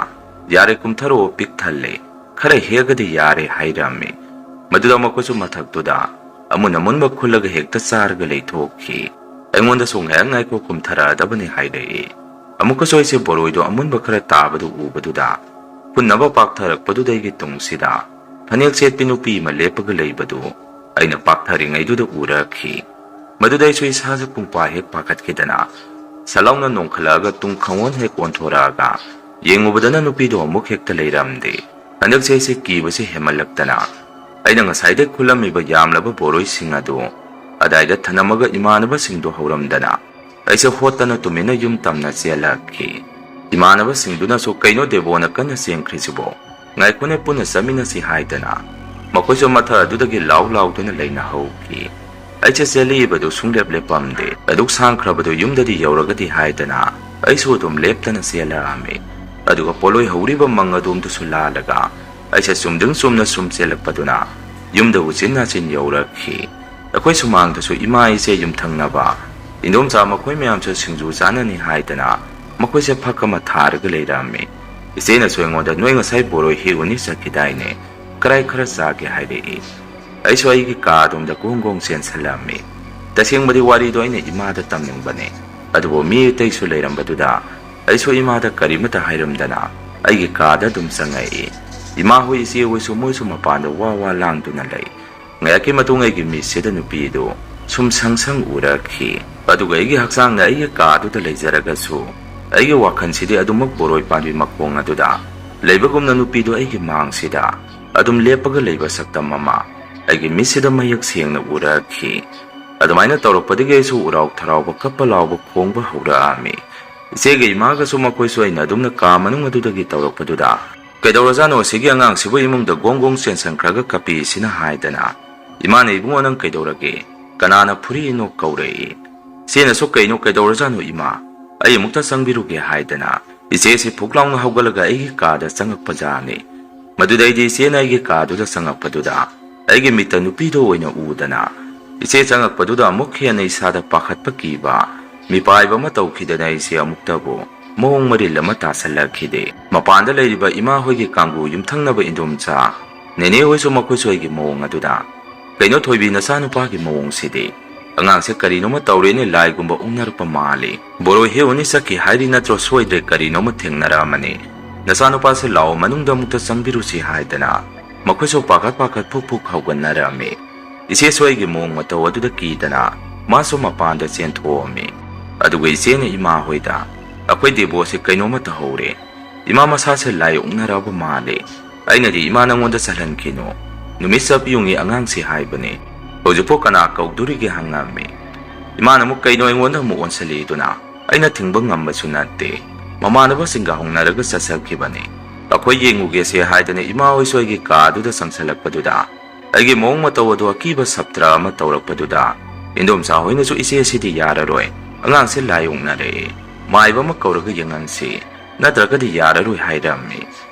"ꯌꯥꯔꯦ, ꯀꯨꯝꯊꯔꯛꯑꯣ, ꯄꯤꯛ ꯊꯜꯂꯦ, ꯈꯔ ꯍꯦꯛꯑꯒꯗꯤ ꯌꯥꯔꯦ" ꯍꯥꯏꯔꯝꯃꯤ꯫ ꯃꯗꯨꯗ ꯃꯈꯣꯏꯁꯨ ꯃꯊꯛꯇꯨꯗ ꯑꯃꯨꯟ ꯑꯃꯨꯟꯕ ꯈꯨꯜꯂꯒ ꯍꯦꯛꯇ ꯆꯥꯔꯒ ꯂꯩꯊꯣꯛꯈꯤ꯫ ꯑꯩꯉꯣꯟꯗꯁꯨ "ꯉꯥꯏꯍꯥꯛ ꯉꯥꯏꯈꯣ, ꯀꯨꯝꯊꯔꯛꯑꯗꯕꯅꯤ" ꯍꯥꯏꯔꯛꯏ꯫ ꯑꯃꯨꯛꯀꯁꯨ ꯑꯩꯁꯦ ꯕꯣꯔꯣꯏꯗꯣ ꯑꯃꯨꯟꯕ ꯈꯔ ꯇꯥꯕꯗꯨ ꯎꯕꯗꯨꯗ ꯈꯨꯟꯅꯕ ꯄꯥꯛꯊꯔꯛꯄꯗꯨꯗ ꯑꯩꯒꯤ ꯇꯨꯡꯁꯤꯗ ꯐꯅꯦꯛ ꯁꯦꯠꯄꯤ ꯅꯨꯄꯤ ꯑꯃ ꯂꯦꯞꯄꯒ ꯂꯩꯕꯗꯨ ꯑꯩꯅ ꯄꯥꯛꯊꯔꯤꯉꯩꯗꯨꯗ ꯎꯔꯛꯈꯤ꯫ ꯃꯗꯨꯗ ꯑꯩꯁꯨ ꯏꯁꯥꯁꯦ ꯄꯨꯡꯄꯥ ꯍꯦꯛ ꯄꯥꯈꯠꯈꯤꯗꯅ ꯁꯠ ꯂꯥꯎꯅ ꯅꯣꯡꯈꯠꯂꯛꯑꯒ ꯇꯨꯡ ꯈꯪꯑꯣꯟ ꯍꯦꯛ ꯑꯣꯟꯊꯣꯔꯛꯑꯒ ꯌꯦꯡꯉꯨꯕꯗꯅ ꯅꯨꯄꯤꯗꯣ ꯑꯃꯨꯛ ꯍꯦꯛꯇ ꯂꯩꯔꯝꯗꯦ꯫ ꯍꯟꯗꯛꯁꯦ ꯑꯩꯁꯦ ꯀꯤꯕꯁꯦ ꯍꯦꯟꯃꯜꯂꯛꯇꯅ ꯑꯩꯅ ꯉꯁꯥꯏꯗꯩ ꯈꯨꯜꯂꯝꯃꯤꯕ ꯌꯥꯝꯂꯕ ꯕꯣꯔꯣꯏꯁꯤꯡ ꯑꯗꯨ ꯑꯗꯥꯏꯗ ꯊꯅꯝꯃꯒ ꯏꯃꯥꯟꯅꯕꯁꯤꯡꯗꯣ ꯍꯧꯔꯝꯗꯅ ꯑꯩꯁꯦ ꯍꯣꯠꯇꯅ ꯇꯨꯃꯤꯟꯅ ꯌꯨꯝ ꯇꯝꯅ ꯆꯦꯜꯂꯛꯈꯤ꯫ ꯏꯃꯥꯟꯅꯕꯁꯤꯡꯗꯨꯅꯁꯨ "ꯀꯩꯅꯣ ꯗꯦꯕꯣꯅ ꯀꯟꯅ ꯆꯦꯟꯈ꯭ꯔꯤꯁꯤꯕꯣ? ꯉꯥꯏꯈꯣꯅꯦ, ꯄꯨꯟꯅ ꯆꯠꯃꯤꯟꯅꯁꯤ" ꯍꯥꯏꯗꯅ ꯃꯈꯣꯏꯁꯨ ꯃꯊꯛ ꯑꯗꯨꯗꯒꯤ ꯂꯥꯎ ꯂꯥꯎꯗꯨꯅ ꯂꯩꯅꯍꯧꯈꯤ꯫ ꯑꯩꯁꯦ ꯆꯦꯜꯂꯛꯏꯕꯗꯨ ꯁꯨꯡꯂꯦꯞ ꯂꯦꯞꯄꯝꯗꯦ꯫ ꯑꯗꯨꯛ ꯁꯥꯡꯈ꯭ꯔꯕꯗꯨ ꯌꯨꯝꯗꯗꯤ ꯌꯧꯔꯒꯗꯤ ꯍꯥꯏꯗꯅ ꯑꯩꯁꯨ ꯑꯗꯨꯝ ꯂꯦꯞꯇꯅ ꯆꯦꯜꯂꯛꯑꯝꯃꯤ꯫ ꯑꯗꯨꯒ ꯄꯣꯠꯂꯣꯏ ꯍꯧꯔꯤꯕ ꯃꯪ ꯑꯗꯣꯝꯗꯨꯁꯨ ꯂꯥꯜꯂꯒ ꯑꯩꯁꯦ ꯆꯨꯝꯗ꯭ꯔꯤꯡ ꯆꯨꯝꯅ ꯁꯨꯝ ꯆꯦꯜꯂꯛꯄꯗꯨꯅ ꯌꯨꯝꯗ ꯎꯆꯤꯟ ꯅꯥꯆꯤꯟ ꯌꯧꯔꯛꯈꯤ꯫ ꯑꯩꯈꯣꯏ ꯁꯨꯃꯥꯡꯗꯁꯨ ꯏꯃꯥ, ꯏꯆꯦ, ꯌꯨꯝꯊꯪꯅꯕ ꯏꯟꯗꯣꯝꯆꯥ ꯃꯈꯣꯏ ꯃꯌꯥꯝꯁꯨ ꯁꯤꯡꯖꯨ ꯆꯥꯅꯅꯤ ꯍꯥꯏꯗꯅ ꯃꯈꯣꯏꯁꯦ ꯐꯛ ꯑꯃ ꯊꯥꯔꯒ ꯂꯩꯔꯝꯃꯤ꯫ ꯏꯆꯦꯅꯁꯨ ꯑꯩꯉꯣꯟꯗ, "ꯅꯣꯏ ꯉꯁꯥꯏ ꯕꯣꯔꯣꯏ ꯍꯦꯛꯎꯅꯤ ꯆꯠꯈꯤꯗꯥꯏꯅꯦ? ꯀꯔꯥꯏ ꯈꯔ ꯆꯥꯒꯦ?" ꯍꯥꯏꯔꯛꯏ꯫ ꯑꯩꯁꯨ ꯑꯩꯒꯤ ꯀꯥ ꯑꯗꯣꯝꯗ ꯒꯣꯡ ꯒꯣꯡ ꯆꯦꯟꯁꯤꯜꯂꯝꯃꯤ꯫ ꯇꯁꯦꯡꯕꯗꯤ ꯋꯥꯔꯤꯗꯣ ꯑꯩꯅ ꯏꯃꯥꯗ ꯇꯝꯅꯤꯡꯕꯅꯦ, ꯑꯗꯨꯕꯨ ꯃꯤ ꯑꯇꯩꯁꯨ ꯂꯩꯔꯝꯕꯗꯨꯗ ꯑꯩꯁꯨ ꯏꯃꯥꯗ ꯀꯔꯤꯃꯇ ꯍꯥꯏꯔꯝꯗꯅ ꯑꯩꯒꯤ ꯀꯥꯗ ꯑꯗꯨꯝ ꯆꯪꯉꯛꯏ꯫ ꯏꯃꯥ ꯍꯣꯏ, ꯏꯆꯦ ꯍꯣꯏꯁꯨ ꯃꯣꯏꯁꯨ ꯃꯄꯥꯟꯗ ꯋꯥ ꯋꯥ ꯂꯥꯡꯗꯨꯅ ꯂꯩ꯫ ꯉꯥꯏꯍꯥꯛꯀꯤ ꯃꯇꯨꯡ ꯑꯩꯒꯤ ꯃꯤꯠꯁꯤꯗ ꯅꯨꯄꯤꯗꯨ ꯁꯨꯝ ꯁꯪ ꯁꯪ ꯎꯔꯛꯈꯤ꯫ ꯑꯗꯨꯒ ꯑꯩꯒꯤ ꯍꯛꯆꯥꯡꯅ ꯑꯩꯒꯤ ꯀꯥꯗꯨꯗ ꯂꯩꯖꯔꯒꯁꯨ, ꯑꯩꯒꯤ ꯋꯥꯈꯜꯁꯤꯗꯤ ꯑꯗꯨꯃꯛ ꯕꯣꯔꯣꯏ ꯄꯥꯝꯕꯤ ꯃꯈꯣꯡ ꯑꯗꯨꯗ ꯂꯩꯕꯒꯨꯝꯅ ꯅꯨꯄꯤꯗꯨ ꯑꯩꯒꯤ ꯃꯥꯡꯁꯤꯗ ꯑꯗꯨꯝ ꯂꯦꯞꯄꯒ ꯂꯩꯕ ꯁꯛꯇꯝ ꯑꯃ ꯑꯩꯒꯤ ꯃꯤꯠꯁꯤꯗ ꯃꯌꯦꯛ ꯁꯦꯡꯅ ꯎꯔꯛꯈꯤ꯫ ꯑꯗꯨꯃꯥꯏꯅ ꯇꯧꯔꯛꯄꯗꯒꯤ ꯑꯩꯁꯨ ꯎꯔꯥꯎ ꯊꯔꯥꯎꯕ, ꯀꯞꯄ ꯂꯥꯎꯕ ꯈꯣꯡꯕ ꯍꯧꯔꯛꯑꯝꯃꯤ꯫ ꯏꯆꯦꯒ ꯏꯃꯥꯒꯁꯨ ꯃꯈꯣꯏꯁꯨ ꯑꯩꯅ ꯑꯗꯨꯝꯅ ꯀꯥ ꯃꯅꯨꯡ ꯑꯗꯨꯗꯒꯤ ꯇꯧꯔꯛꯄꯗꯨꯗ, "ꯀꯩꯗꯧꯔꯖꯥꯠꯅꯣ ꯑꯁꯤꯒꯤ ꯑꯉꯥꯡꯁꯤꯕꯨ ꯏꯃꯨꯡꯗ ꯒꯣꯡ ꯒꯣꯡ ꯆꯦꯟꯁꯟꯈ꯭ꯔꯒ ꯀꯞꯄꯤꯁꯤꯅ?" ꯍꯥꯏꯗꯅ, "ꯏꯃꯥꯅ, ꯏꯕꯨꯡꯉꯣ, ꯅꯪ ꯀꯩꯗꯧꯔꯒꯦ? ꯀꯅꯥꯅ ꯐꯨꯔꯤꯅꯣ?" ꯀꯧꯔꯛꯏ꯫ ꯏꯆꯦꯅꯁꯨ, "ꯀꯩꯅꯣ, ꯀꯩꯗꯧꯔꯖꯥꯠꯅꯣ ꯏꯃꯥ? ꯑꯩ ꯑꯃꯨꯛꯇ ꯆꯪꯕꯤꯔꯨꯒꯦ" ꯍꯥꯏꯗꯅ ꯏꯆꯦꯁꯤ ꯐꯨꯛ ꯂꯥꯎꯅ ꯍꯧꯒꯠꯂꯒ ꯑꯩꯒꯤ ꯀꯥꯗ ꯆꯪꯉꯛꯄꯖꯥꯠꯅꯤ꯫ ꯃꯗꯨꯗꯩꯗꯤ ꯏꯆꯦꯅ ꯑꯩꯒꯤ ꯀꯥꯗꯨꯗ ꯆꯪꯉꯛꯄꯗꯨꯗ ꯑꯩꯒꯤ ꯃꯤꯠꯇ ꯅꯨꯄꯤꯗꯨ ꯑꯣꯏꯅ ꯎꯗꯅ, ꯏꯆꯦ ꯆꯪꯉꯛꯄꯗꯨꯗ ꯑꯃꯨꯛ ꯍꯦꯟꯅ ꯏꯁꯥꯗ ꯄꯥꯈꯠꯄ, ꯀꯤꯕ, ꯃꯤꯄꯥꯏꯕ ꯑꯃ ꯇꯧꯈꯤꯗꯅ ꯑꯩꯁꯦ ꯑꯃꯨꯛꯇꯕꯨ ꯃꯑꯣꯡ ꯃꯔꯤꯜ ꯑꯃ ꯇꯥꯁꯜꯂꯛꯈꯤꯗꯦ꯫ ꯃꯄꯥꯟꯗ ꯂꯩꯔꯤꯕ ꯏꯃꯥ ꯍꯣꯏꯒꯤ ꯀꯥꯡꯕꯨ ꯌꯨꯝꯊꯪꯅꯕ ꯏꯟꯗꯣꯝꯆꯥ, ꯅꯦꯅꯦ ꯍꯣꯏꯁꯨ ꯃꯈꯣꯏꯁꯨ ꯑꯩꯒꯤ ꯃꯑꯣꯡ ꯑꯗꯨꯗ, "ꯀꯩꯅꯣ ꯊꯣꯏꯕꯤ, ꯅꯆꯥꯅꯨꯄꯥꯒꯤ ꯃꯑꯣꯡꯁꯤꯗꯤ? ꯑꯉꯥꯡꯁꯦ ꯀꯔꯤꯅꯣꯃ ꯇꯧꯔꯦꯅꯦ, ꯂꯥꯏꯒꯨꯝꯕ ꯑꯣꯛꯅꯔꯛꯄ ꯃꯥꯜꯂꯤ꯫ ꯕꯣꯔꯣꯏ ꯍꯦꯛꯎꯅꯤ ꯆꯠꯈꯤ ꯍꯥꯏꯔꯤ ꯅꯠꯇ꯭ꯔꯣ? ꯁꯣꯏꯗ꯭ꯔꯦ, ꯀꯔꯤꯅꯣꯃ ꯊꯦꯡꯅꯔꯛꯑꯃꯅꯤ꯫ ꯅꯆꯥꯅꯨꯄꯥꯁꯦ ꯂꯥꯛꯑꯣ, ꯃꯅꯨꯡꯗ ꯑꯃꯨꯛꯇ ꯆꯪꯕꯤꯔꯨꯁꯤ" ꯍꯥꯏꯗꯅ ꯃꯈꯣꯏꯁꯨ ꯄꯥꯈꯠ ꯄꯥꯈꯠ ꯐꯨꯛ ꯐꯨꯛ ꯍꯧꯒꯠꯅꯔꯝꯃꯤ꯫ ꯏꯆꯦꯁꯨ ꯑꯩꯒꯤ ꯃꯑꯣꯡ ꯃꯇꯧ ꯑꯗꯨꯗ ꯀꯤꯗꯅ ꯃꯥꯁꯨ ꯃꯄꯥꯟꯗ ꯆꯦꯟꯊꯣꯛꯑꯝꯃꯤ꯫ ꯑꯗꯨꯒ ꯏꯆꯦꯅ ꯏꯃꯥ ꯍꯣꯏꯗ, "ꯑꯩꯈꯣꯏ ꯗꯦꯕꯣꯁꯦ ꯀꯩꯅꯣꯝꯃ ꯇꯧꯍꯧꯔꯦ꯫ ꯏꯃꯥ ꯃꯁꯥꯁꯦ ꯂꯥꯏ ꯑꯣꯛꯅꯔꯕ ꯃꯥꯜꯂꯦ꯫ ꯑꯩꯅꯗꯤ ꯏꯃꯥ ꯅꯪꯉꯣꯟꯗ ꯆꯠꯍꯟꯈꯤꯅꯨ꯫ ꯅꯨꯃꯤꯠ ꯆꯞ ꯌꯨꯡꯉꯤ ꯑꯉꯥꯡꯁꯦ ꯍꯥꯏꯕꯅꯦ꯫ ꯍꯧꯖꯤꯛꯄꯨ ꯀꯅꯥ ꯀꯧꯗꯣꯔꯤꯒꯦ?" ꯍꯪꯉꯝꯃꯤ꯫ ꯏꯃꯥꯅ ꯑꯃꯨꯛ, "ꯀꯩꯅꯣ ꯑꯩꯉꯣꯟꯗ ꯑꯃꯨꯛ ꯑꯣꯟꯁꯤꯜꯂꯤꯗꯨꯅ? ꯑꯩꯅ ꯊꯤꯡꯕ ꯉꯝꯕꯁꯨ ꯅꯠꯇꯦ꯫ ꯃꯃꯥꯟꯅꯕꯁꯤꯡꯒ ꯍꯧꯅꯔꯒ ꯆꯠꯆꯈꯤꯕꯅꯤ꯫ ꯑꯩꯈꯣꯏ ꯌꯦꯡꯉꯨꯒꯦꯁꯦ" ꯍꯥꯏꯗꯅ ꯏꯃꯥ ꯍꯣꯏꯁꯨ ꯑꯩꯒꯤ ꯀꯥꯗꯨꯗ ꯆꯪꯁꯤꯜꯂꯛꯄꯗꯨꯗ, ꯑꯩꯒꯤ ꯃꯑꯣꯡ ꯃꯇꯧ ꯑꯗꯨ ꯑꯀꯤꯕ ꯁꯞꯇ꯭ꯔ ꯑꯃ ꯇꯧꯔꯛꯄꯗꯨꯗ, ꯏꯟꯗꯣꯝꯆꯥ ꯍꯣꯏꯅꯁꯨ, "ꯏꯆꯦ, ꯁꯤꯗꯤ ꯌꯥꯔꯔꯣꯏ, ꯑꯉꯥꯡꯁꯦ ꯂꯥꯏ ꯑꯣꯛꯅꯔꯦ, ꯃꯥꯏꯕ ꯑꯃ ꯀꯧꯔꯒ ꯌꯦꯡꯍꯟꯁꯤ, ꯅꯠꯇ꯭ꯔꯒꯗꯤ ꯌꯥꯔꯔꯣꯏ" ꯍꯥꯏꯔꯝꯃꯤ꯫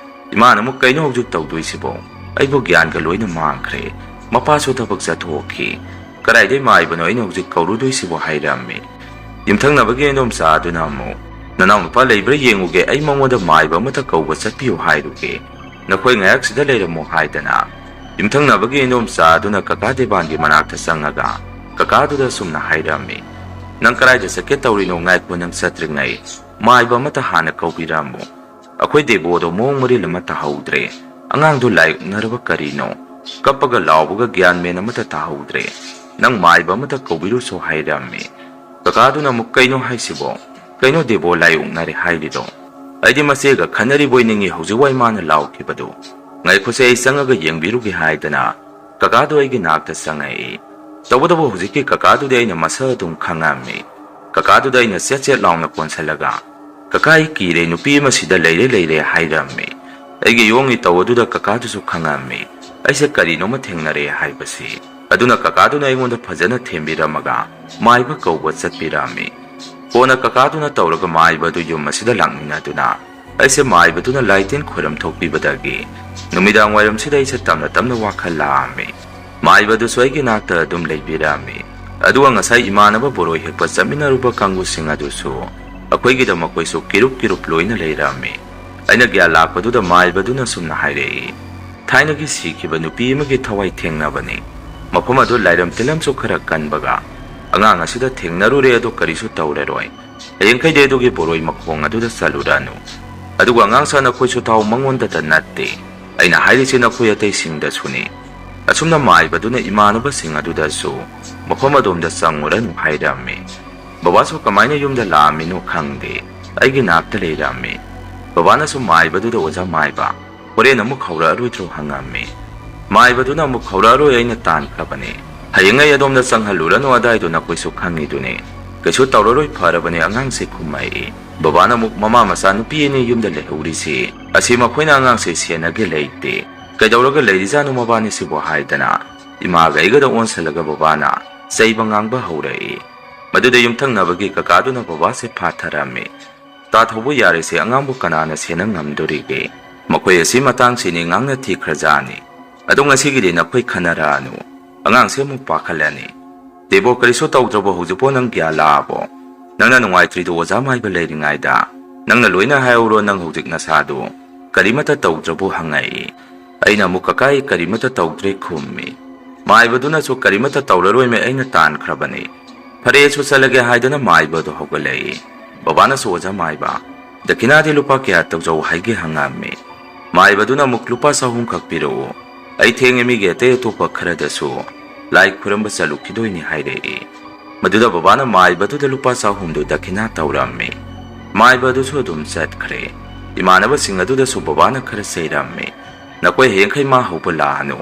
ꯏꯃꯥꯅ ꯑꯃꯨꯛ, "ꯀꯩꯅꯣ ꯍꯧꯖꯤꯛ ꯇꯧꯗꯣꯏꯁꯤꯕꯣ? ꯑꯩꯕꯨ ꯒ꯭ꯌꯥꯟꯒ ꯂꯣꯏꯅ ꯃꯥꯡꯈ꯭ꯔꯦ꯫ ꯃꯄꯥꯁꯨ ꯊꯕꯛ ꯆꯠꯊꯣꯛꯈꯤ꯫ "ꯀꯗꯥꯏꯗꯩ ꯃꯥꯏꯕꯅꯣ ꯑꯩꯅ ꯍꯧꯖꯤꯛ ꯀꯧꯔꯨꯗꯣꯏꯁꯤꯕꯣ?" ꯍꯥꯏꯔꯝꯃꯤ꯫ ꯌꯨꯝꯊꯪꯅꯕꯒꯤ ꯏꯗꯣꯝꯆꯥ ꯑꯗꯨꯅ ꯑꯃꯨꯛ, "ꯅꯅꯥꯎꯅꯨꯄꯥ ꯂꯩꯕ꯭ꯔꯥ ꯌꯦꯡꯉꯨꯒꯦ, ꯑꯩ ꯃꯉꯣꯟꯗ ꯃꯥꯏꯕ ꯑꯃꯇ ꯀꯧꯕ ꯆꯠꯄꯤꯌꯨ ꯍꯥꯏꯔꯨꯒꯦ꯫ ꯅꯈꯣꯏ ꯉꯥꯏꯍꯥꯛ ꯁꯤꯗ ꯂꯩꯔꯝꯃꯣ" ꯍꯥꯏꯗꯅ ꯌꯨꯝꯊꯪꯅꯕꯒꯤ ꯏꯗꯣꯝꯆꯥ ꯑꯗꯨꯅ ꯀꯀꯥ ꯗꯦꯕꯥꯟꯒꯤ ꯃꯅꯥꯛꯇ ꯆꯪꯉꯒ ꯀꯀꯥꯗꯨꯗ ꯑꯁꯨꯝꯅ ꯍꯥꯏꯔꯝꯃꯤ, "ꯅꯪ ꯀꯗꯥꯏꯗ ꯆꯠꯀꯦ ꯇꯧꯔꯤꯅꯣ? ꯉꯥꯏꯈꯣ, ꯅꯪ ꯆꯠꯇ꯭ꯔꯤꯉꯩ ꯃꯥꯏꯕ ꯑꯃꯇ ꯍꯥꯟꯅ ꯀꯧꯕꯤꯔꯝꯃꯨ꯫ ꯑꯩꯈꯣꯏ ꯗꯦꯕꯣꯗꯣ ꯃꯑꯣꯡ ꯃꯔꯤꯜ ꯑꯃ ꯇꯥꯍꯧꯗ꯭ꯔꯦ꯫ ꯑꯉꯥꯡꯗꯣ ꯂꯥꯏ ꯑꯣꯛꯅꯔꯕ ꯀꯔꯤꯅꯣ? ꯀꯞꯄꯒ ꯂꯥꯎꯕꯒ ꯒ꯭ꯌꯥꯟ ꯃꯦꯟ ꯑꯃꯇ ꯇꯥꯍꯧꯗ꯭ꯔꯦ꯫ ꯅꯪ ꯃꯥꯏꯕ ꯑꯃꯇ ꯀꯧꯕꯤꯔꯨꯁꯣ" ꯍꯥꯏꯔꯝꯃꯤ꯫ ꯀꯀꯥꯗꯨꯅ ꯑꯃꯨꯛ, "ꯀꯩꯅꯣ ꯍꯥꯏꯁꯤꯕꯣ? ꯀꯩꯅꯣ ꯗꯦꯕꯣ ꯂꯥꯏ ꯑꯣꯛꯅꯔꯦ ꯍꯥꯏꯔꯤꯗꯣ? ꯑꯩꯗꯤ ꯃꯆꯦꯒ ꯈꯟꯅꯔꯤꯕꯣꯏ ꯅꯤꯡꯉꯤ ꯍꯧꯖꯤꯛ ꯋꯥꯏ ꯃꯥꯅ ꯂꯥꯎꯈꯤꯕꯗꯨ꯫ ꯉꯥꯏꯈꯣꯁꯦ, ꯑꯩ ꯆꯪꯉꯒ ꯌꯦꯡꯕꯤꯔꯨꯒꯦ" ꯍꯥꯏꯗꯅ ꯀꯀꯥꯗꯣ ꯑꯩꯒꯤ ꯅꯥꯛꯇ ꯆꯪꯉꯛꯏ꯫ ꯇꯧꯕꯇꯕꯨ ꯍꯧꯖꯤꯛꯀꯤ ꯀꯀꯥꯗꯨꯗꯤ ꯑꯩꯅ ꯃꯁꯛ ꯑꯗꯨꯝ ꯈꯪꯉꯝꯃꯤ꯫ ꯀꯀꯥꯗꯨꯗ ꯑꯩꯅ ꯆꯦꯠ ꯆꯦꯠ ꯂꯥꯎꯅ ꯀꯣꯟꯁꯤꯜꯂꯒ, "ꯀꯀꯥ, ꯑꯩ ꯀꯤꯔꯦ, ꯅꯨꯄꯤ ꯑꯃ ꯁꯤꯗ ꯂꯩꯔꯦ ꯂꯩꯔꯦ" ꯍꯥꯏꯔꯝꯃꯤ꯫ ꯑꯩꯒꯤ ꯌꯣꯡꯒꯤ ꯇꯧ ꯑꯗꯨꯗ ꯀꯀꯥꯗꯨꯁꯨ ꯈꯪꯉꯝꯃꯤ ꯑꯩꯁꯦ ꯀꯔꯤꯅꯣꯃ ꯊꯦꯡꯅꯔꯦ ꯍꯥꯏꯕꯁꯤ꯫ ꯑꯗꯨꯅ ꯀꯀꯥꯗꯨꯅ ꯑꯩꯉꯣꯟꯗ ꯐꯖꯅ ꯊꯦꯝꯕꯤꯔꯝꯃꯒ ꯃꯥꯏꯕ ꯀꯧꯕ ꯆꯠꯄꯤꯔꯝꯃꯤ꯫ ꯀꯣꯟꯅ ꯀꯀꯥꯗꯨꯅ ꯇꯧꯔꯒ ꯃꯥꯏꯕ ꯑꯗꯨ ꯌꯨꯝ ꯑꯁꯤꯗ ꯂꯥꯛꯃꯤꯟꯅꯗꯨꯅ ꯑꯩꯁꯦ ꯃꯥꯏꯕꯗꯨꯅ ꯂꯥꯏꯇꯤꯟ ꯈꯣꯏꯔꯝ ꯊꯣꯛꯄꯤꯕꯗꯒꯤ ꯅꯨꯃꯤꯗꯥꯡ ꯋꯥꯏꯔꯝꯁꯤꯗ ꯑꯩꯁꯦ ꯇꯞꯅ ꯇꯞꯅ ꯋꯥꯈꯜ ꯂꯥꯛꯑꯝꯃꯤ꯫ ꯃꯥꯏꯕꯗꯨꯁꯨ ꯑꯩꯒꯤ ꯅꯥꯛꯇ ꯑꯗꯨꯝ ꯂꯩꯕꯤꯔꯝꯃꯤ꯫ ꯑꯗꯨꯒ ꯉꯁꯥꯏ ꯏꯃꯥꯟꯅꯕ ꯕꯣꯔꯣꯏ ꯍꯦꯛꯄ ꯆꯠꯃꯤꯟꯅꯔꯨꯕ ꯀꯥꯡꯕꯨꯁꯤꯡ ꯑꯗꯨꯁꯨ ꯑꯩꯈꯣꯏꯒꯤꯗ ꯃꯈꯣꯏꯁꯨ ꯀꯤꯔꯨꯞ ꯀꯤꯔꯨꯞ ꯂꯣꯏꯅ ꯂꯩꯔꯝꯃꯤ꯫ ꯑꯩꯅ ꯒ꯭ꯌꯥꯟ ꯂꯥꯛꯄꯗꯨꯗ ꯃꯥꯏꯕꯗꯨꯅ ꯁꯨꯝꯅ ꯍꯥꯏꯔꯛꯏ, "ꯊꯥꯏꯅꯒꯤ ꯁꯤꯈꯤꯕ ꯅꯨꯄꯤ ꯑꯃꯒꯤ ꯊꯋꯥꯏ ꯊꯦꯡꯅꯕꯅꯤ꯫ ꯃꯐꯝ ꯑꯗꯨ ꯂꯥꯏꯔꯝ ꯇꯤꯜꯂꯝꯁꯨ ꯈꯔ ꯀꯟꯕꯒ ꯑꯉꯥꯡ ꯑꯁꯤꯗ ꯊꯦꯡꯅꯔꯨꯔꯦ, ꯑꯗꯣ ꯀꯔꯤꯁꯨ ꯇꯧꯔꯔꯣꯏ꯫ ꯍꯌꯦꯡꯈꯩꯗꯤ ꯑꯗꯨꯒꯤ ꯕꯣꯔꯣꯏ ꯃꯈꯣꯡ ꯑꯗꯨꯗ ꯆꯠꯂꯨꯔꯅꯨ꯫ ꯑꯗꯨꯒ ꯑꯉꯥꯡꯁꯥ ꯅꯈꯣꯏꯁꯨ ꯊꯥꯎ ꯃꯉꯣꯟꯗꯇ ꯅꯠꯇꯦ, ꯑꯩꯅ ꯍꯥꯏꯔꯤꯁꯤ ꯅꯈꯣꯏ ꯑꯇꯩꯁꯤꯡꯗꯁꯨꯅꯤ"꯫ ꯑꯁꯨꯝꯅ ꯃꯥꯏꯕꯗꯨꯅ ꯏꯃꯥꯟꯅꯕꯁꯤꯡ ꯑꯗꯨꯗꯁꯨ ꯃꯐꯝ ꯑꯗꯣꯝꯗ ꯆꯪꯉꯨꯔꯅꯨ ꯍꯥꯏꯔꯝꯃꯤ꯫ ꯕꯕꯥꯁꯨ ꯀꯃꯥꯏꯅ ꯌꯨꯝꯗ ꯂꯥꯛꯑꯝꯃꯤꯅꯣ ꯈꯪꯗꯦ, ꯑꯩꯒꯤ ꯅꯥꯛꯇ ꯂꯩꯔꯝꯃꯤ꯫ ꯕꯕꯥꯅꯁꯨ ꯃꯥꯏꯕꯗꯨꯗ, "ꯑꯣꯖꯥ ꯃꯥꯏꯕ, ꯍꯣꯔꯦꯟ ꯑꯃꯨꯛ ꯍꯧꯔꯛꯑꯔꯣꯏꯗ꯭ꯔꯣ?" ꯍꯪꯉꯝꯃꯤ꯫ ꯃꯥꯏꯕꯗꯨꯅ ꯑꯃꯨꯛ, "ꯍꯧꯔꯛꯑꯔꯣꯏ, ꯑꯩꯅ ꯇꯥꯟꯈ꯭ꯔꯕꯅꯤ꯫ ꯍꯌꯦꯡꯉꯩ ꯑꯗꯣꯝꯗ ꯆꯪꯍꯜꯂꯨꯔꯅꯨ, ꯑꯗꯥꯏꯗꯣ ꯅꯈꯣꯏꯁꯨ ꯈꯪꯉꯤꯗꯨꯅꯤ꯫ ꯀꯩꯁꯨ ꯇꯧꯔꯔꯣꯏ, ꯐꯔꯕꯅꯦ", ꯑꯉꯥꯡꯁꯦ ꯈꯨꯝꯃꯛꯏ꯫ ꯕꯕꯥꯅ ꯑꯃꯨꯛ, "ꯃꯃꯥ ꯃꯆꯥ ꯅꯨꯄꯤ ꯑꯅꯤ ꯌꯨꯝꯗ ꯂꯩꯍꯧꯔꯤꯁꯤ ꯑꯁꯤ ꯃꯈꯣꯏꯅ ꯑꯉꯥꯡꯁꯦ ꯁꯦꯟꯅꯒꯦ ꯂꯩꯇꯦ꯫ ꯀꯩꯗꯧꯔꯒ ꯂꯩꯔꯤꯖꯥꯠꯅꯣ ꯃꯕꯥꯅꯤꯁꯤꯕꯨ?" ꯍꯥꯏꯗꯅ ꯏꯃꯥꯒ ꯑꯩꯒꯗ ꯑꯣꯟꯁꯤꯜꯂꯒ ꯕꯕꯥꯅ ꯆꯩꯕ ꯉꯥꯡꯕ ꯍꯧꯔꯛꯏ꯫ ꯃꯗꯨꯗ ꯌꯨꯝꯊꯪꯅꯕꯒꯤ ꯀꯀꯥꯗꯨꯅ ꯕꯕꯥꯁꯦ ꯐꯥꯊꯔꯝꯃꯤ꯫ "ꯇꯥ ꯊꯧꯕ ꯌꯥꯔꯤꯁꯦ ꯑꯉꯥꯡꯕꯨ ꯀꯅꯥꯅ ꯁꯦꯟꯅ ꯉꯝꯗꯣꯔꯤꯒꯦ? ꯃꯈꯣꯏ ꯑꯁꯤ ꯃꯇꯥꯡꯁꯤꯅꯤ ꯉꯥꯡꯅ ꯊꯤꯈ꯭ꯔꯖꯥꯠꯅꯤ꯫ ꯑꯗꯣ ꯉꯁꯤꯒꯤꯗꯤ ꯅꯈꯣꯏ ꯈꯟꯅꯔꯛꯑꯅꯨ꯫ ꯑꯉꯥꯡꯁꯦ ꯑꯃꯨꯛ ꯄꯥꯈꯠꯂꯅꯤ꯫ "ꯗꯦꯕꯣ, ꯀꯔꯤꯁꯨ ꯇꯧꯗ꯭ꯔꯕꯣ? ꯍꯧꯖꯤꯛꯄꯣ ꯅꯪ ꯒ꯭ꯌꯥꯟ ꯂꯥꯛꯑꯕꯣ? ꯅꯪꯅ ꯅꯨꯡꯉꯥꯏꯇ꯭ꯔꯤꯗꯣ ꯑꯣꯖꯥ ꯃꯥꯏꯕ ꯂꯩꯔꯤꯉꯩꯗ꯫ ꯅꯪꯅ ꯂꯣꯏꯅ ꯍꯥꯏꯍꯧꯔꯣ, ꯅꯪ ꯍꯧꯖꯤꯛ ꯅꯁꯥꯗꯣ ꯀꯔꯤꯃꯠꯇ ꯇꯧꯗ꯭ꯔꯕꯣ?" ꯍꯪꯉꯛꯏ꯫ ꯑꯩꯅ ꯑꯃꯨꯛ, "ꯀꯀꯥ, ꯑꯩ ꯀꯔꯤꯃꯠꯇ ꯇꯧꯗ꯭ꯔꯦ" ꯈꯨꯝꯃꯤ꯫ ꯃꯥꯏꯕꯗꯨꯅꯁꯨ, "ꯀꯔꯤꯃꯠꯇ ꯇꯧꯔꯔꯣꯏꯃꯦ, ꯑꯩꯅ ꯇꯥꯟꯈ꯭ꯔꯕꯅꯤ꯫ ꯐꯔꯦ, ꯑꯩꯁꯨ ꯆꯠꯂꯒꯦ" ꯍꯥꯏꯗꯅ ꯃꯥꯏꯕ ꯑꯗꯨ ꯍꯧꯒꯠꯂꯛꯏ꯫ ꯕꯕꯥꯅꯁꯨ, "ꯑꯣꯖꯥ ꯃꯥꯏꯕ, ꯗꯈꯤꯅꯥꯗꯤ ꯂꯨꯄꯥ ꯀꯌꯥ ꯇꯧꯖꯧ ꯍꯥꯏꯒꯦ?" ꯍꯪꯉꯝꯃꯤ꯫ ꯃꯥꯏꯕꯗꯨꯅ ꯑꯃꯨꯛ, "ꯂꯨꯄꯥ ꯆꯍꯨꯝ ꯈꯛ ꯄꯤꯔꯛꯎ, ꯑꯩ ꯊꯦꯡꯉꯦ, ꯃꯤꯒꯤ ꯑꯇꯩ ꯑꯇꯣꯞꯄ ꯈꯔꯗꯁꯨ ꯂꯥꯏ ꯈꯨꯔꯝꯕ ꯆꯠꯂꯨꯈꯤꯗꯣꯏꯅꯤ" ꯍꯥꯏꯔꯛꯏ꯫ ꯃꯗꯨꯗ ꯕꯕꯥꯅ ꯃꯥꯏꯕꯗꯨꯗ ꯂꯨꯄꯥ ꯆꯍꯨꯝꯗꯨ ꯗꯈꯤꯅꯥ ꯇꯧꯔꯝꯃꯤ꯫ ꯃꯥꯏꯕ ꯑꯗꯨꯁꯨ ꯑꯗꯨꯝ ꯆꯠꯈ꯭ꯔꯦ꯫ ꯏꯃꯥꯟꯅꯕꯁꯤꯡ ꯑꯗꯨꯗꯁꯨ ꯕꯕꯥꯅ ꯈꯔ ꯆꯩꯔꯝꯃꯤ꯫ "ꯅꯈꯣꯏ ꯍꯌꯦꯡꯈꯩ ꯃꯥ ꯍꯧꯕ ꯂꯥꯛꯑꯅꯨ,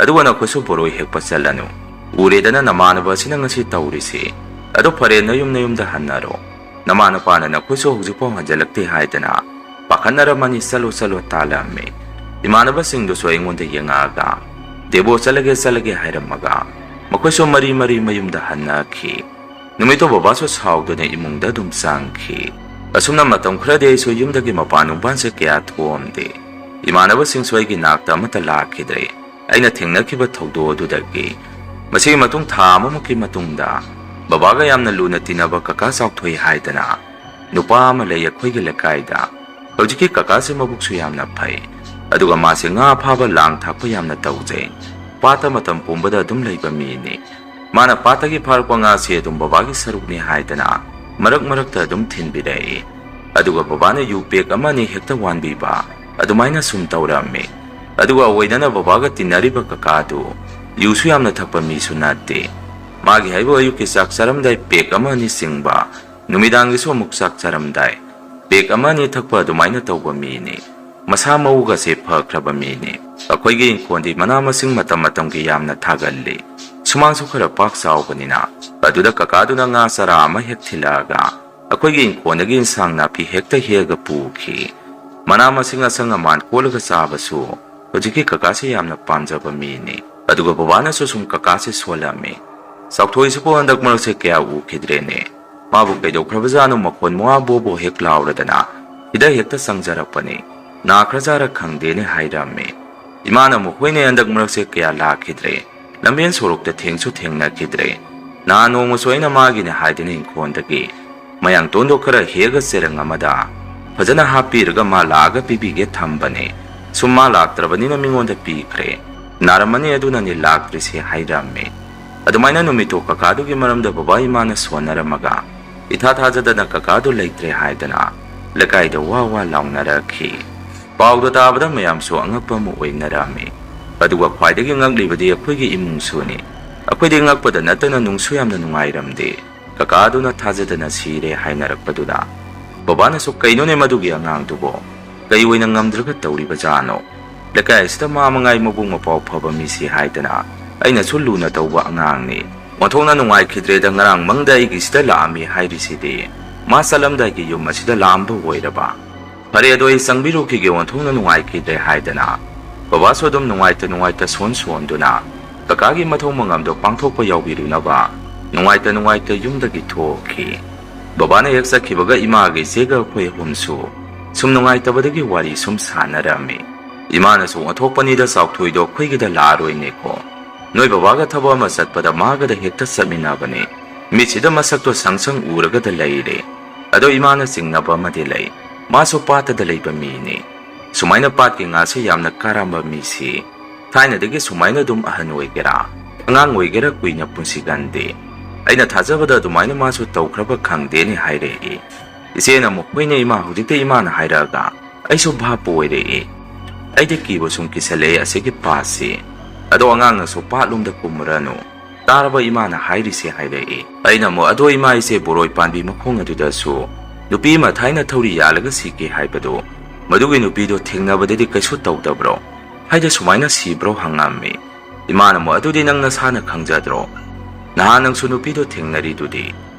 ꯑꯗꯨꯒ ꯅꯈꯣꯏꯁꯨ ꯕꯣꯔꯣꯏ ꯍꯦꯛꯄ ꯆꯠꯂꯅꯨ꯫ ꯎꯔꯦꯗꯅ ꯅꯃꯥꯟꯅꯕ ꯑꯁꯤꯅ ꯉꯁꯤ ꯇꯧꯔꯤꯁꯤ꯫ ꯑꯗꯣ ꯐꯔꯦ, ꯅꯌꯨꯝ ꯅꯌꯨꯝꯗ ꯍꯟꯅꯔꯣ꯫ ꯅꯃꯥ ꯅꯄꯥꯅ ꯅꯈꯣꯏꯁꯨ ꯍꯧꯖꯤꯛꯐꯥꯎ ꯍꯟꯖꯤꯜꯂꯛꯇꯦ ꯍꯥꯏꯗꯅ ꯄꯥꯈꯠꯅꯔꯝꯃꯅꯤ, ꯆꯠꯂꯣ ꯆꯠꯂꯣ" ꯇꯥꯜꯂꯝꯃꯤ꯫ ꯏꯃꯥꯟꯅꯕꯁꯤꯡꯗꯨꯁꯨ ꯑꯩꯉꯣꯟꯗ ꯌꯦꯡꯉꯛꯑꯒ, "ꯗꯦꯕꯣ, ꯆꯠꯂꯒꯦ ꯆꯠꯂꯒꯦ" ꯍꯥꯏꯔꯝꯃꯒ ꯃꯈꯣꯏꯁꯨ ꯃꯔꯤ ꯃꯔꯤ ꯃꯌꯨꯝꯗ ꯍꯟꯅꯈꯤ꯫ ꯅꯨꯃꯤꯠꯇꯣ ꯕꯕꯥꯁꯨ ꯁꯥꯎꯗꯨꯅ ꯏꯃꯨꯡꯗ ꯑꯗꯨꯝ ꯆꯪꯈꯤ꯫ ꯑꯁꯨꯝꯅ ꯃꯇꯝ ꯈꯔꯗꯤ ꯑꯩꯁꯨ ꯌꯨꯝꯗꯒꯤ ꯃꯄꯥꯟ ꯅꯨꯡꯄꯥꯟꯁꯦ ꯀꯌꯥ ꯊꯣꯛꯑꯝꯗꯦ꯫ ꯏꯃꯥꯟꯅꯕꯁꯤꯡꯁꯨ ꯑꯩꯒꯤ ꯅꯥꯛꯇ ꯑꯃꯠꯇ ꯂꯥꯛꯈꯤꯗ꯭ꯔꯦ꯫ ꯑꯩꯅ ꯊꯦꯡꯅꯈꯤꯕ ꯊꯧꯗꯣꯛ ꯑꯗꯨꯗꯒꯤ꯫ ꯃꯁꯤꯒꯤ ꯃꯇꯨꯡ ꯊꯥ ꯑꯃꯃꯨꯛꯀꯤ ꯃꯇꯨꯡꯗ ꯕꯕꯥꯒ ꯌꯥꯝꯅ ꯂꯨꯅ ꯇꯤꯟꯅꯕ ꯀꯀꯥ ꯆꯥꯎꯊꯣꯏ ꯍꯥꯏꯗꯅ ꯅꯨꯄꯥ ꯑꯃ ꯂꯩ ꯑꯩꯈꯣꯏꯒꯤ ꯂꯩꯀꯥꯏꯗ꯫ ꯍꯧꯖꯤꯛꯀꯤ ꯀꯀꯥꯁꯦ ꯃꯕꯨꯛꯁꯨ ꯌꯥꯝꯅ ꯐꯩ, ꯑꯗꯨꯒ ꯃꯥꯁꯦ ꯉꯥ ꯐꯥꯕ, ꯂꯥꯡ ꯊꯥꯛꯄ ꯌꯥꯝꯅ ꯇꯧꯖꯩ꯫ ꯄꯥꯠꯇ ꯃꯇꯝ ꯄꯨꯝꯕꯗ ꯑꯗꯨꯝ ꯂꯩꯕ ꯃꯤꯅꯤ꯫ ꯃꯥꯅ ꯄꯥꯠꯇꯒꯤ ꯐꯥꯔꯛꯄ ꯉꯥꯁꯦ ꯑꯗꯨꯝ ꯕꯕꯥꯒꯤ ꯁꯔꯨꯛꯅꯤ ꯍꯥꯏꯗꯅ ꯃꯔꯛ ꯃꯔꯛꯇ ꯑꯗꯨꯝ ꯊꯤꯟꯕꯤꯔꯛꯏ꯫ ꯑꯗꯨꯒ ꯕꯕꯥꯅ ꯌꯨ ꯄꯦꯛ ꯑꯃ ꯑꯅꯤ ꯍꯦꯛꯇ ꯋꯥꯟꯕꯤꯕ, ꯑꯗꯨꯃꯥꯏꯅ ꯁꯨꯝ ꯇꯧꯔꯝꯃꯤ꯫ ꯑꯗꯨꯒ ꯑꯣꯏꯗꯅ ꯕꯕꯥꯒ ꯇꯤꯟꯅꯔꯤꯕ ꯀꯀꯥꯗꯨ ꯌꯨꯁꯨ ꯌꯥꯝꯅ ꯊꯛꯄ ꯃꯤꯁꯨ ꯅꯠꯇꯦ꯫ ꯃꯥꯒꯤ ꯍꯥꯏꯕꯨ ꯑꯌꯨꯛꯀꯤ ꯆꯥꯛ ꯆꯥꯔꯝꯗꯥꯏ ꯄꯦꯛ ꯑꯃ ꯑꯅꯤ ꯆꯤꯡꯕ, ꯅꯨꯃꯤꯗꯥꯡꯒꯤꯁꯨ ꯑꯃꯨꯛ ꯆꯥꯛ ꯆꯥꯔꯝꯗꯥꯏ ꯄꯦꯛ ꯑꯃ ꯑꯅꯤ ꯊꯛꯄ, ꯑꯗꯨꯃꯥꯏꯅ ꯇꯧꯕ ꯃꯤꯅꯤ꯫ ꯃꯁꯥ ꯃꯎꯒꯁꯦ ꯐꯈ꯭ꯔꯕ ꯃꯤꯅꯤ꯫ ꯑꯩꯈꯣꯏꯒꯤ ꯏꯪꯈꯣꯜꯗꯤ ꯃꯅꯥ ꯃꯁꯤꯡ ꯃꯇꯝ ꯃꯇꯝꯒꯤ ꯌꯥꯝꯅ ꯊꯥꯒꯜꯂꯤ꯫ ꯁꯨꯃꯥꯡꯁꯨ ꯈꯔ ꯄꯥꯛ ꯆꯥꯎꯕꯅꯤꯅ, ꯑꯗꯨꯗ ꯀꯀꯥꯗꯨꯅ ꯉꯥ ꯆꯔꯥ ꯑꯃ ꯍꯦꯛ ꯊꯤꯜꯂꯛꯑꯒ ꯑꯩꯈꯣꯏꯒꯤ ꯏꯪꯈꯣꯜꯗꯒꯤ ꯏꯟꯁꯥꯡ ꯅꯥꯄꯤ ꯍꯦꯛꯇ ꯍꯦꯛꯑꯒ ꯄꯨꯈꯤ꯫ ꯃꯅꯥ ꯃꯁꯤꯡ ꯑꯁꯪ ꯑꯃꯥꯟ ꯀꯣꯠꯂꯒ ꯆꯥꯕꯁꯨ ꯍꯧꯖꯤꯛꯀꯤ ꯀꯀꯥꯁꯦ ꯌꯥꯝꯅ ꯄꯥꯝꯖꯕ ꯃꯤꯅꯤ꯫ ꯑꯗꯨꯒ ꯕꯕꯥꯅꯁꯨ ꯁꯨꯝ ꯀꯀꯥꯁꯦ ꯁꯣꯜꯂꯝꯃꯤ꯫ "ꯆꯥꯎꯊꯣꯏꯁꯤꯕꯨ ꯍꯟꯗꯛ ꯃꯔꯛꯁꯦ ꯀꯌꯥ ꯎꯈꯤꯗ꯭ꯔꯦꯅꯦ꯫ ꯃꯥꯕꯨ ꯀꯩꯗꯧꯈ꯭ꯔꯕꯖꯥꯠꯅꯣ? ꯃꯈꯣꯟ ꯃꯋꯥ ꯕꯣꯕꯣ ꯍꯦꯛ ꯂꯥꯎꯔꯗꯅ ꯁꯤꯗ ꯍꯦꯛꯇ ꯆꯪꯖꯔꯛꯄꯅꯤ꯫ ꯅꯥꯈ꯭ꯔꯖꯥꯔ ꯈꯪꯗꯦꯅꯦ" ꯍꯥꯏꯔꯝꯃꯤ꯫ ꯏꯃꯥꯅ ꯑꯃꯨꯛ, "ꯍꯣꯏꯅꯦ, ꯍꯟꯗꯛ ꯃꯔꯛꯁꯦ ꯀꯌꯥ ꯂꯥꯛꯈꯤꯗ꯭ꯔꯦ꯫ ꯂꯝꯕꯦꯟ ꯁꯣꯔꯣꯛꯇ ꯊꯦꯡꯁꯨ ꯊꯦꯡꯅꯈꯤꯗ꯭ꯔꯦ꯫ ꯅꯍꯥꯟ ꯅꯣꯡꯃꯁꯨ ꯑꯩꯅ ꯃꯥꯒꯤꯅꯦ ꯍꯥꯏꯗꯨꯅ ꯏꯪꯈꯣꯜꯗꯒꯤ ꯃꯌꯥꯡꯇꯣꯟꯗꯣ ꯈꯔ ꯍꯦꯛꯑꯒ ꯆꯦꯔꯪ ꯑꯃꯗ ꯐꯖꯅ ꯍꯥꯞꯄꯤꯔꯒ ꯃꯥ ꯂꯥꯛꯑꯒ ꯄꯤꯕꯤꯒꯦ ꯊꯝꯕꯅꯦ꯫ ꯁꯨꯝ ꯃꯥ ꯂꯥꯛꯇ꯭ꯔꯕꯅꯤꯅ ꯃꯤꯉꯣꯟꯗ ꯄꯤꯈ꯭ꯔꯦ꯫ ꯅꯥꯔꯝꯃꯅꯤ ꯑꯗꯨꯅꯅꯦ ꯂꯥꯛꯇ꯭ꯔꯤꯁꯦ ꯍꯥꯏꯔꯝꯃꯦ꯫ ꯑꯗꯨꯃꯥꯏꯅ ꯅꯨꯃꯤꯠꯇꯣ ꯀꯀꯥꯗꯨꯒꯤ ꯃꯔꯝꯗ ꯕꯕꯥ ꯏꯃꯥꯅ ꯁꯣꯟꯅꯔꯝꯃꯒ ꯏꯊꯥ ꯊꯥꯖꯗꯅ ꯀꯀꯥꯗꯨ ꯂꯩꯇ꯭ꯔꯦ ꯍꯥꯏꯗꯅ ꯂꯩꯀꯥꯏꯗ ꯋꯥ ꯋꯥ ꯂꯥꯎꯅꯔꯛꯈꯤ꯫ ꯄꯥꯎꯗꯣ ꯇꯥꯕꯗ ꯃꯌꯥꯝꯁꯨ ꯑꯉꯛꯄ ꯑꯃ ꯑꯣꯏꯅꯔꯝꯃꯤ꯫ ꯑꯗꯨꯒ ꯈ꯭ꯋꯥꯏꯗꯒꯤ ꯉꯛꯂꯤꯕꯗꯤ ꯑꯩꯈꯣꯏꯒꯤ ꯏꯃꯨꯡꯁꯨꯅꯤ꯫ ꯑꯩꯈꯣꯏꯗꯤ ꯉꯛꯄꯗ ꯅꯠꯇꯅ ꯅꯨꯡꯁꯨ ꯌꯥꯝꯅ ꯅꯨꯡꯉꯥꯏꯔꯝꯗꯦ꯫ ꯀꯀꯥꯗꯨꯅ ꯊꯥꯖꯗꯅ ꯁꯤꯔꯦ ꯍꯥꯏꯅꯔꯛꯄꯗꯨꯗ ꯕꯕꯥꯅꯁꯨ, "ꯀꯩꯅꯣꯅꯦ ꯃꯗꯨꯒꯤ ꯑꯉꯥꯡꯗꯨꯕꯣ? ꯀꯩ ꯑꯣꯏꯅ ꯉꯝꯗ꯭ꯔꯒ ꯇꯧꯔꯤꯕꯖꯥꯠꯅꯣ? ꯂꯩꯀꯥꯏ ꯑꯁꯤꯗ ꯃꯥ ꯃꯉꯥꯏ ꯃꯕꯨꯡ ꯃꯄꯥꯎ ꯐꯕ ꯃꯤꯁꯤ ꯍꯥꯏꯗꯅ ꯑꯩꯅꯁꯨ ꯂꯨꯅ ꯇꯧꯕ ꯑꯉꯥꯡꯅꯤ꯫ ꯑꯣꯟꯊꯣꯛꯅ ꯅꯨꯡꯉꯥꯏꯈꯤꯗ꯭ꯔꯦꯗ, ꯉꯔꯥꯡ ꯃꯪꯗ ꯑꯩꯒꯤꯁꯤꯗ ꯂꯥꯛꯑꯝꯃꯤ ꯍꯥꯏꯔꯤꯁꯤꯗꯤ ꯃꯥ ꯆꯠꯂꯝꯗꯥꯏꯒꯤ ꯌꯨꯝ ꯑꯁꯤꯗ ꯂꯥꯛꯑꯝꯕ ꯑꯣꯏꯔꯕ꯫ ꯐꯔꯦ, ꯑꯗꯣ ꯑꯩ ꯆꯪꯕꯤꯔꯨꯈꯤꯒꯦ, ꯑꯣꯟꯊꯣꯛꯅ ꯅꯨꯡꯉꯥꯏꯈꯤꯗ꯭ꯔꯦ" ꯍꯥꯏꯗꯅ ꯕꯕꯥꯁꯨ ꯑꯗꯨꯝ ꯅꯨꯡꯉꯥꯏꯇ ꯅꯨꯡꯉꯥꯏꯇ ꯁꯣꯟ ꯁꯣꯟꯗꯨꯅ ꯀꯀꯥꯒꯤ ꯃꯊꯧ ꯃꯉꯝꯗꯣ ꯄꯥꯡꯊꯣꯛꯄ ꯌꯥꯎꯕꯤꯔꯨꯅꯕ ꯅꯨꯡꯉꯥꯏꯇ ꯅꯨꯡꯉꯥꯏꯇ ꯌꯨꯝꯗꯒꯤ ꯊꯣꯛꯈꯤ꯫ ꯕꯕꯥꯅ ꯍꯦꯛ ꯆꯠꯈꯤꯕꯒ ꯏꯃꯥꯒ ꯏꯆꯦꯒ ꯑꯩꯈꯣꯏ ꯑꯍꯨꯝꯁꯨ ꯁꯨꯝ ꯅꯨꯡꯉꯥꯏꯇꯕꯗꯒꯤ ꯋꯥꯔꯤ ꯁꯨꯝ ꯁꯥꯟꯅꯔꯝꯃꯤ꯫ ꯏꯃꯥꯅꯁꯨ "ꯑꯣꯟꯊꯣꯛꯄꯅꯤꯗ ꯆꯥꯎꯊꯣꯏꯗꯣ ꯑꯩꯈꯣꯏꯒꯤꯗ ꯂꯥꯛꯑꯔꯣꯏꯅꯦꯀꯣ꯫ ꯅꯣꯏ ꯕꯕꯥꯒ ꯊꯕꯛ ꯑꯃ ꯆꯠꯄꯗ ꯃꯥꯒꯗ ꯍꯦꯛꯇ ꯆꯠꯃꯤꯟꯅꯕꯅꯦ꯫ ꯃꯤꯠꯁꯤꯗ ꯃꯁꯛꯇꯣ ꯁꯪ ꯁꯪ ꯎꯔꯒꯗ ꯂꯩꯔꯦ꯫ ꯑꯗꯣ ꯏꯃꯥꯅ ꯆꯤꯡꯅꯕ ꯑꯃꯗꯤ ꯂꯩ꯫ ꯃꯥꯁꯨ ꯄꯥꯠꯇꯗ ꯂꯩꯕ ꯃꯤꯅꯤ꯫ ꯁꯨꯃꯥꯏꯅ ꯄꯥꯠꯀꯤ ꯉꯥꯁꯦ ꯌꯥꯝꯅ ꯀꯥꯔꯝꯕ ꯃꯤꯁꯤ ꯊꯥꯏꯅꯗꯒꯤ ꯁꯨꯃꯥꯏꯅ ꯑꯗꯨꯝ ꯑꯍꯟ ꯑꯣꯏꯒꯦꯔꯥ, ꯑꯉꯥꯡ ꯑꯣꯏꯒꯦꯔꯥ ꯀꯨꯏꯅ ꯄꯨꯟꯁꯤꯒꯟꯗꯦ꯫ ꯑꯩꯅ ꯊꯥꯖꯕꯗ ꯑꯗꯨꯃꯥꯏꯅ ꯃꯥꯁꯨ ꯇꯧꯈ꯭ꯔꯕ ꯈꯪꯗꯦꯅꯦ" ꯍꯥꯏꯔꯛꯏ꯫ ꯏꯆꯦꯅ ꯑꯃꯨꯛ, "ꯍꯣꯏꯅꯦ ꯏꯃꯥ, ꯍꯧꯖꯤꯛꯇ ꯏꯃꯥꯅ ꯍꯥꯏꯔꯛꯑꯒ ꯑꯩꯁꯨ ꯚꯥꯞꯄꯨ ꯑꯣꯏꯔꯛꯏ꯫ ꯑꯩꯗꯤ ꯀꯤꯕꯨ ꯁꯨꯝ ꯀꯤꯁꯜꯂꯛꯑꯦ ꯑꯁꯤꯒꯤ ꯄꯥꯠꯁꯤ꯫ ꯑꯗꯣ ꯑꯉꯥꯡꯅꯁꯨ ꯄꯥꯠꯂꯣꯝꯗ ꯀꯨꯝꯃꯨꯔꯅꯨ꯫ ꯇꯥꯔꯕ ꯏꯃꯥꯅ ꯍꯥꯏꯔꯤꯁꯦ?" ꯍꯥꯏꯔꯛꯏ꯫ ꯑꯩꯅ ꯑꯃꯨꯛ, "ꯑꯗꯣ ꯏꯃꯥ, ꯏꯆꯦ ꯕꯣꯔꯣꯏ ꯄꯥꯟꯕꯤ ꯃꯈꯣꯡ ꯑꯗꯨꯗꯁꯨ ꯅꯨꯄꯤ ꯑꯃ ꯊꯥꯏꯅ ꯊꯧꯔꯤ ꯌꯥꯜꯂꯒ ꯁꯤꯈꯤ ꯍꯥꯏꯕꯗꯣ, ꯃꯗꯨꯒꯤ ꯅꯨꯄꯤꯗꯣ ꯊꯦꯡꯅꯕꯗꯗꯤ ꯀꯩꯁꯨ ꯇꯧꯗꯕ꯭ꯔꯣ? ꯍꯥꯏꯗꯤ ꯁꯨꯃꯥꯏꯅ ꯁꯤꯕ꯭ꯔꯣ?" ꯍꯪꯉꯝꯃꯤ꯫ ꯏꯃꯥꯅ ꯑꯃꯨꯛ, "ꯑꯗꯨꯗꯤ ꯅꯪ ꯅꯁꯥꯅ ꯈꯪꯖꯗ꯭ꯔꯣ? ꯅꯍꯥꯟ ꯅꯪꯁꯨ ꯅꯨꯄꯤꯗꯣ ꯊꯦꯡꯅꯔꯤꯗꯨꯗꯤ꯫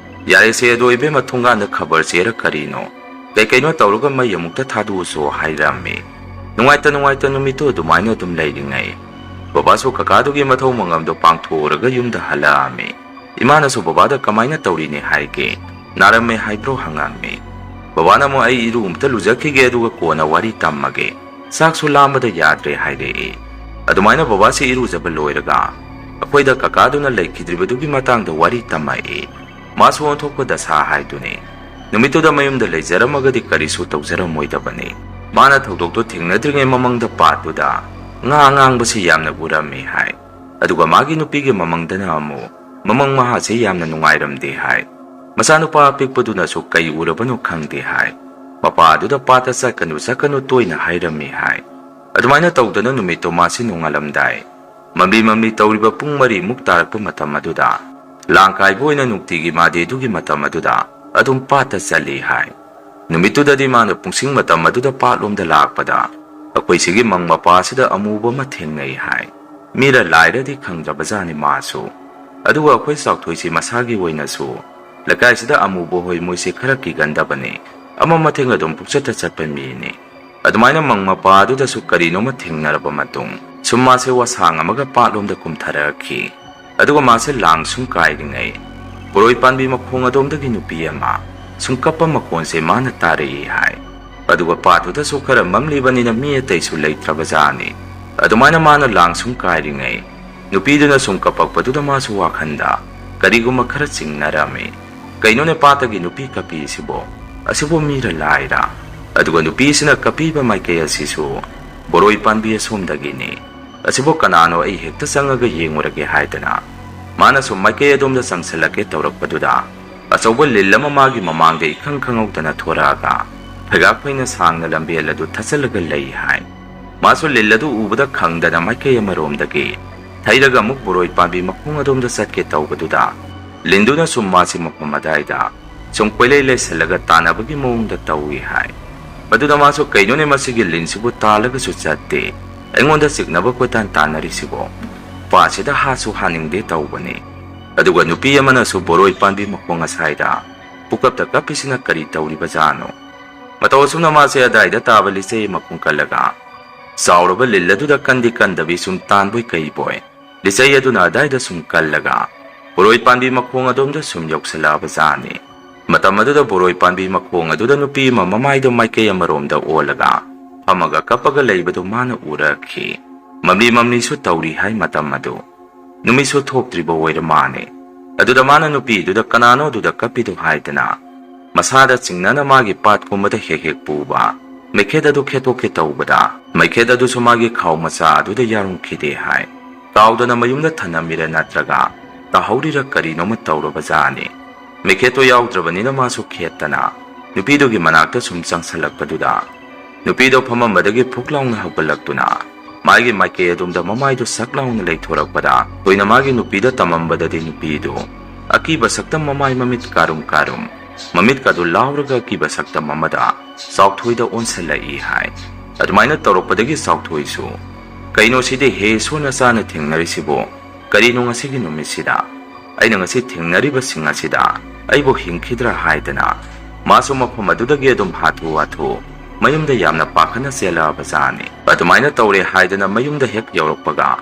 ꯌꯥꯔꯦꯁꯦ, ꯑꯗꯣ ꯏꯕꯦꯝꯃ, ꯊꯣꯡꯒꯥꯟꯗ ꯈꯕꯔ ꯆꯦꯔ ꯀꯔꯤꯅꯣ? ꯀꯩ ꯀꯩꯅꯣ ꯇꯧꯔꯒ ꯃꯩ ꯑꯃꯨꯛꯇ ꯊꯥꯗꯣꯛꯎꯁꯣ" ꯍꯥꯏꯔꯝꯃꯤ꯫ ꯅꯨꯡꯉꯥꯏꯇ ꯅꯨꯡꯉꯥꯏꯇ ꯅꯨꯃꯤꯠꯇꯨ ꯑꯗꯨꯃꯥꯏꯅ ꯑꯗꯨꯝ ꯂꯩꯔꯤꯉꯩ, ꯕꯕꯥꯁꯨ ꯀꯀꯥꯗꯨꯒꯤ ꯃꯊꯧ ꯃꯉꯝꯗꯣ ꯄꯥꯡꯊꯣꯛꯎꯔꯒ ꯌꯨꯝꯗ ꯍꯜꯂꯛꯑꯝꯃꯤ꯫ ꯏꯃꯥꯅꯁꯨ ꯕꯕꯥꯗ "ꯀꯃꯥꯏꯅ ꯇꯧꯔꯤꯅꯦ ꯍꯥꯏꯒꯦ? ꯅꯥꯔꯝꯃꯦ ꯍꯥꯏꯕ꯭ꯔꯣ?" ꯍꯪꯉꯝꯃꯤ꯫ ꯕꯕꯥꯅ ꯑꯃꯨꯛ, "ꯑꯩ ꯏꯔꯨ ꯑꯝꯇ ꯂꯨꯖꯈꯤꯒꯦ, ꯑꯗꯨꯒ ꯀꯣꯟꯅ ꯋꯥꯔꯤ ꯇꯝꯃꯒꯦ꯫ ꯆꯥꯛꯁꯨ ꯂꯥꯝꯕꯗ ꯌꯥꯗ꯭ꯔꯦ" ꯍꯥꯏꯔꯛꯏ꯫ ꯑꯗꯨꯃꯥꯏꯅ ꯕꯕꯥꯁꯤ ꯏꯔꯨꯖꯕ ꯂꯣꯏꯔꯒ ꯑꯩꯈꯣꯏꯗ ꯀꯀꯥꯗꯨꯅ ꯂꯩꯈꯤꯗ꯭ꯔꯤꯕꯗꯨꯒꯤ ꯃꯇꯥꯡꯗ ꯋꯥꯔꯤ ꯇꯝꯃꯛꯏ꯫ ꯃꯥꯁꯨ ꯑꯣꯟꯊꯣꯛꯄ ꯗꯁꯥ ꯍꯥꯏꯗꯨꯅꯤ꯫ ꯅꯨꯃꯤꯠꯇꯨꯗ ꯃꯌꯨꯝꯗ ꯂꯩꯖꯔꯝꯃꯒꯗꯤ ꯀꯔꯤꯁꯨ ꯇꯧꯖꯔꯝꯃꯣꯏꯗꯕꯅꯤ꯫ ꯃꯥꯅ ꯊꯧꯗꯣꯛꯇꯣ ꯊꯦꯡꯅꯗ꯭ꯔꯤꯉꯩ ꯃꯃꯥꯡꯗ ꯄꯥꯠꯇꯨꯗ ꯉꯥ ꯑꯉꯥꯡꯕꯁꯤ ꯌꯥꯝꯅ ꯎꯔꯝꯃꯤ ꯍꯥꯏ꯫ ꯑꯗꯨꯒ ꯃꯥꯒꯤ ꯅꯨꯄꯤꯒꯤ ꯃꯃꯪꯗꯅ ꯑꯃꯨꯛ ꯃꯃꯪ ꯃꯍꯥꯁꯤ ꯌꯥꯝꯅ ꯅꯨꯡꯉꯥꯏꯔꯝꯗꯦ ꯍꯥꯏ꯫ ꯃꯆꯥꯅꯨꯄꯥ ꯑꯄꯤꯛꯄꯗꯨꯅꯁꯨ ꯀꯩ ꯎꯔꯕꯅꯣ ꯈꯪꯗꯦ ꯍꯥꯏ꯫ ꯃꯄꯥ ꯑꯗꯨꯗ ꯄꯥꯠꯇ ꯆꯠꯀꯅꯨ, ꯆꯠꯀꯅꯨ ꯇꯣꯏꯅ ꯍꯥꯏꯔꯝꯃꯤ ꯍꯥꯏ꯫ ꯑꯗꯨꯃꯥꯏꯅ ꯇꯧꯗꯅ ꯅꯨꯃꯤꯠꯇꯣ ꯃꯥꯁꯤ ꯅꯣꯡꯉꯥꯜꯂꯝꯗꯥꯏ ꯃꯝꯂꯤ ꯃꯝꯂꯤ ꯇꯧꯔꯤꯕ ꯄꯨꯡ ꯃꯔꯤꯃꯨꯛ ꯇꯥꯔꯛꯄ ꯃꯇꯝ ꯑꯗꯨꯗ ꯂꯥꯡ ꯀꯥꯏꯕ ꯑꯣꯏꯅ ꯅꯨꯡꯇꯤꯒꯤ ꯃꯥꯗꯤ ꯑꯗꯨꯒꯤ ꯃꯇꯝ ꯑꯗꯨꯗ ꯑꯗꯨꯝ ꯄꯥꯠꯇ ꯆꯠꯂꯤ ꯍꯥꯏ꯫ ꯅꯨꯃꯤꯠꯇꯨꯗꯗꯤ ꯃꯥꯅ ꯄꯨꯡꯁꯤꯡ ꯃꯇꯝ ꯑꯗꯨꯗ ꯄꯥꯠꯂꯣꯝꯗ ꯂꯥꯛꯄꯗ ꯑꯩꯈꯣꯏ ꯁꯤꯒꯤ ꯃꯪ ꯃꯄꯥ ꯑꯁꯤꯗ ꯑꯃꯨꯕ ꯑꯃ ꯊꯦꯡꯅꯩ ꯍꯥꯏ꯫ ꯃꯤꯔ ꯂꯥꯏꯔꯗꯤ ꯈꯪꯗ꯭ꯔꯕꯖꯥꯠꯅꯤ ꯃꯥꯁꯨ꯫ ꯑꯗꯨꯒ ꯑꯩꯈꯣꯏ ꯆꯥꯎꯊꯣꯏꯁꯤ ꯃꯁꯥꯒꯤ ꯑꯣꯏꯅꯁꯨ ꯂꯩꯀꯥꯏꯁꯤꯗ ꯑꯃꯨꯕ ꯍꯣꯏ ꯃꯣꯏꯁꯦ ꯈꯔ ꯀꯤꯒꯟꯗꯕꯅꯤ꯫ ꯑꯃ ꯃꯊꯦꯡ ꯑꯗꯨꯝ ꯄꯨꯛꯆꯠꯇ ꯆꯠꯄ ꯃꯤꯅꯤ꯫ ꯑꯗꯨꯃꯥꯏꯅ ꯃꯪ ꯃꯄꯥ ꯑꯗꯨꯗꯁꯨ ꯀꯔꯤꯅꯣꯃ ꯊꯦꯡꯅꯔꯕ ꯃꯇꯨꯡ ꯁꯨꯝ ꯃꯥꯁꯦ ꯋꯥꯁꯥꯡ ꯑꯃꯒ ꯄꯥꯠꯂꯣꯝꯗ ꯀꯨꯝꯊꯔꯛꯈꯤ꯫ ꯑꯗꯨꯒ ꯃꯥꯁꯦ ꯂꯥꯡ ꯁꯨꯝ ꯀꯥꯏꯔꯤꯉꯩ ꯄꯨꯔꯣꯏ ꯄꯥꯟꯕꯤ ꯃꯈꯣꯡ ꯑꯗꯣꯝꯗꯒꯤ ꯅꯨꯄꯤ ꯑꯃ ꯁꯨꯝ ꯀꯞꯄ ꯃꯈꯣꯟꯁꯦ ꯃꯥꯅ ꯇꯥꯔꯛꯏ ꯍꯥꯏ꯫ ꯑꯗꯨꯒ ꯄꯥꯠꯇꯨꯗꯁꯨ ꯈꯔ ꯃꯝꯂꯤꯕꯅꯤꯅ ꯃꯤ ꯑꯇꯩꯁꯨ ꯂꯩꯇ꯭ꯔꯕꯖꯥꯠꯅꯤ꯫ ꯑꯗꯨꯃꯥꯏꯅ ꯃꯥꯅ ꯂꯥꯡ ꯁꯨꯝ ꯀꯥꯏꯔꯤꯉꯩ ꯅꯨꯄꯤꯗꯨꯅ ꯁꯨꯝ ꯀꯞꯄꯛꯄꯗꯨꯗ ꯃꯥꯁꯨ ꯋꯥꯈꯟꯗ ꯀꯔꯤꯒꯨꯝꯕ ꯈꯔ ꯆꯤꯡꯅꯔꯝꯃꯤ꯫ ꯀꯩꯅꯣꯅꯦ, ꯄꯥꯠꯇꯒꯤ ꯅꯨꯄꯤ ꯀꯞꯄꯤꯁꯤꯕꯣ? ꯑꯁꯤꯕꯨ ꯃꯤꯔ ꯂꯥꯏꯔ? ꯑꯗꯨꯒ ꯅꯨꯄꯤꯁꯤꯅ ꯀꯞꯄꯤꯕ ꯃꯥꯏꯀꯩ ꯑꯁꯤꯁꯨ ꯕꯣꯔꯣꯏ ꯄꯥꯟꯕꯤ ꯑꯁꯣꯝꯗꯒꯤꯅꯤ꯫ ꯑꯁꯤꯕꯨ ꯀꯅꯥꯅꯣ, ꯑꯩ ꯍꯦꯛꯇ ꯆꯪꯉꯒ ꯌꯦꯡꯉꯨꯔꯒꯦ ꯍꯥꯏꯗꯅ ꯃꯥꯅꯁꯨ ꯃꯥꯏꯀꯩ ꯑꯗꯣꯝꯗ ꯆꯪꯁꯤꯜꯂꯛꯀꯦ ꯇꯧꯔꯛꯄꯗꯨꯗ ꯑꯆꯧꯕ ꯂꯤꯟ ꯑꯃ ꯃꯥꯒꯤ ꯃꯃꯥꯡꯗ ꯏꯈꯪ ꯈꯪꯍꯧꯗꯅ ꯊꯣꯔꯛꯑꯒ ꯐꯩꯒꯥꯛ ꯐꯩꯅ ꯁꯥꯡꯅ ꯂꯝꯕꯦꯜ ꯑꯗꯨ ꯊꯠꯆꯜꯂꯒ ꯂꯩ ꯍꯥꯏ꯫ ꯃꯥꯁꯨ ꯂꯤꯟ ꯑꯗꯨ ꯎꯕꯗ ꯈꯪꯗꯅ ꯃꯥꯏꯀꯩ ꯑꯃꯔꯣꯝꯗꯒꯤ ꯊꯩꯔꯒ ꯑꯃꯨꯛ ꯕꯣꯔꯣꯏ ꯄꯥꯝꯕꯤ ꯃꯈꯣꯡ ꯑꯗꯣꯝꯗ ꯆꯠꯀꯦ ꯇꯧꯕꯗꯨꯗ ꯂꯤꯟꯗꯨꯅ ꯁꯨꯝ ꯃꯥꯁꯤ ꯃꯐꯝ ꯑꯗꯥꯏꯗ ꯁꯨꯝ ꯀꯣꯏꯂꯩ ꯂꯩꯁꯜꯂꯒ ꯇꯥꯟꯅꯕꯒꯤ ꯃꯑꯣꯡꯗ ꯇꯧꯏ ꯍꯥꯏ꯫ ꯃꯗꯨꯗ ꯃꯥꯁꯨ, "ꯀꯩꯅꯣꯅꯦ, ꯃꯁꯤꯒꯤ ꯂꯤꯟꯁꯤꯕꯨ ꯇꯥꯜꯂꯒꯁꯨ ꯆꯠꯇꯦ, ꯑꯩꯉꯣꯟꯗ ꯆꯤꯛꯅꯕ ꯀꯣꯏꯇꯥꯟ ꯇꯥꯟꯅꯔꯤꯁꯤꯕꯣ? ꯄꯥꯠꯁꯤꯗ ꯍꯥꯠꯁꯨ ꯍꯥꯠꯅꯤꯡꯗꯦ ꯇꯧꯕꯅꯤ꯫ ꯑꯗꯨꯒ ꯅꯨꯄꯤ ꯑꯃꯅꯁꯨ ꯕꯣꯔꯣꯏ ꯄꯥꯟꯕꯤ ꯃꯈꯣꯡ ꯑꯁꯥꯏꯗ ꯄꯨꯀꯞꯇ ꯀꯞꯄꯤꯁꯤꯅ ꯀꯔꯤ ꯇꯧꯔꯤꯕꯖꯥꯠꯅꯣ?" ꯃꯇꯧ ꯑꯁꯨꯝꯅ ꯃꯥꯁꯦ ꯑꯗꯥꯏꯗ ꯇꯥꯕ ꯂꯤꯆꯩ ꯑꯃ ꯈꯨꯟꯀꯠꯂꯒ ꯆꯥꯎꯔꯕ ꯂꯤꯜ ꯑꯗꯨꯗ ꯀꯟꯗꯤ ꯀꯟꯗꯕꯤ ꯁꯨꯝ ꯇꯥꯟꯕꯣꯏ ꯀꯩꯕꯣꯏ ꯂꯤꯆꯩ ꯑꯗꯨꯅ ꯑꯗꯥꯏꯗ ꯁꯨꯝ ꯀꯜꯂꯒ ꯕꯣꯔꯣꯏ ꯄꯥꯟꯕꯤ ꯃꯈꯣꯡ ꯑꯗꯣꯝꯗ ꯁꯨꯝ ꯌꯧꯁꯜꯂꯛꯑꯕ ꯖꯥꯠꯅꯤ꯫ ꯃꯇꯝ ꯑꯗꯨꯗ ꯕꯣꯔꯣꯏ ꯄꯥꯟꯕꯤ ꯃꯈꯣꯡ ꯑꯗꯨꯗ ꯅꯨꯄꯤ ꯑꯃ ꯃꯃꯥꯏꯗꯣ ꯃꯥꯏꯀꯩ ꯑꯃꯔꯣꯝꯗ ꯑꯣꯜꯂꯒ ꯐꯝꯃꯒ ꯀꯞꯄꯒ ꯂꯩꯕꯗꯨ ꯃꯥꯅ ꯎꯔꯛꯈꯤ꯫ ꯃꯝꯂꯤ ꯃꯝꯂꯤꯁꯨ ꯇꯧꯔꯤ ꯍꯥꯏ ꯃꯇꯝ ꯑꯗꯨ꯫ ꯅꯨꯃꯤꯠꯁꯨ ꯊꯣꯛꯇ꯭ꯔꯤꯕ ꯑꯣꯏꯔ ꯃꯥꯅꯦ꯫ ꯑꯗꯨꯗ ꯃꯥꯅ ꯅꯨꯄꯤꯗꯨꯗ "ꯀꯅꯥꯅꯣ ꯑꯗꯨꯗ ꯀꯞꯄꯤꯗꯣ?" ꯍꯥꯏꯗꯅ ꯃꯁꯥꯗ ꯆꯤꯡꯅꯅ ꯃꯥꯒꯤ ꯄꯥꯠꯀꯨꯝꯕꯗ ꯍꯦꯛ ꯍꯦꯛ ꯄꯨꯕ ꯃꯩꯈꯦꯠ ꯑꯗꯨ ꯈꯦꯠꯇꯣꯛꯀꯦ ꯇꯧꯕꯗ, ꯃꯩꯈꯦꯠ ꯑꯗꯨꯁꯨ ꯃꯥꯒꯤ ꯈꯥꯎ ꯃꯆꯥ ꯑꯗꯨꯗ ꯌꯥꯔꯨꯝꯈꯤꯗꯦ ꯍꯥꯏ꯫ ꯀꯥꯎꯗꯅ ꯃꯌꯨꯝꯗ ꯊꯅꯝꯃꯤꯔ ꯅꯠꯇ꯭ꯔꯒ ꯇꯥꯍꯧꯔꯤꯔ ꯀꯔꯤꯅꯣꯃ ꯇꯧꯔꯕꯖꯥꯠꯅꯤ꯫ ꯃꯩꯈꯦꯠꯇꯣ ꯌꯥꯎꯗ꯭ꯔꯕꯅꯤꯅ ꯃꯥꯁꯨ ꯈꯦꯠꯇꯅ ꯅꯨꯄꯤꯗꯨꯒꯤ ꯃꯅꯥꯛꯇ ꯁꯨꯝ ꯆꯪꯁꯜꯂꯛꯄꯗꯨꯗ, ꯅꯨꯄꯤꯗꯣ ꯐꯝꯃꯝꯕꯗꯒꯤ ꯐꯨꯛ ꯂꯥꯎꯅ ꯍꯧꯒꯠꯂꯛꯇꯨꯅ ꯃꯥꯒꯤ ꯃꯥꯏꯀꯩ ꯑꯗꯣꯝꯗ ꯃꯃꯥꯏꯗꯨ ꯁꯛ ꯂꯥꯎꯅ ꯂꯩꯊꯣꯔꯛꯄꯗ, ꯊꯣꯏꯅ ꯃꯥꯒꯤ ꯅꯨꯄꯤꯗ ꯇꯝꯃꯝꯕꯗꯗꯤ ꯅꯨꯄꯤꯗꯨ ꯑꯀꯤꯕ ꯁꯛꯇꯝ ꯃꯃꯥꯏ ꯃꯃꯤꯠ ꯀꯥꯔꯨꯝ ꯀꯥꯔꯨꯝ, ꯃꯃꯤꯠꯀꯗꯨ ꯂꯥꯎꯔꯒ ꯑꯀꯤꯕ ꯁꯛꯇꯝ ꯑꯃꯗ ꯆꯥꯎꯊꯣꯏꯗ ꯑꯣꯟꯁꯤꯜꯂꯛꯏ ꯍꯥꯏ꯫ ꯑꯗꯨꯃꯥꯏꯅ ꯇꯧꯔꯛꯄꯗꯒꯤ ꯆꯥꯎꯊꯣꯏꯁꯨ, "ꯀꯩꯅꯣ ꯁꯤꯗꯤ, ꯍꯦ ꯏꯁꯣꯔ ꯅꯆꯥꯅ ꯊꯦꯡꯅꯔꯤꯁꯤꯕꯨ? ꯀꯔꯤꯅꯣ ꯉꯁꯤꯒꯤ ꯅꯨꯃꯤꯠꯁꯤꯗ ꯑꯩꯅ ꯉꯁꯤ ꯊꯦꯡꯅꯔꯤꯕꯁꯤꯡ ꯑꯁꯤꯗ ꯑꯩꯕꯨ ꯍꯤꯡꯈꯤꯗ꯭ꯔꯥ?" ꯍꯥꯏꯗꯅ ꯃꯥꯁꯨ ꯃꯐꯝ ꯑꯗꯨꯗꯒꯤ ꯑꯗꯨꯝ ꯍꯥꯊꯨ ꯍꯥꯊꯨ ꯃꯌꯨꯝꯗ ꯌꯥꯝꯅ ꯄꯥꯈꯠꯅ ꯆꯦꯜꯂꯛꯑꯕꯖꯥꯠꯅꯤ꯫ ꯑꯗꯨꯃꯥꯏꯅ ꯇꯧꯔꯦ ꯍꯥꯏꯗꯅ ꯃꯌꯨꯝꯗ ꯍꯦꯛ ꯌꯧꯔꯛꯄꯒ,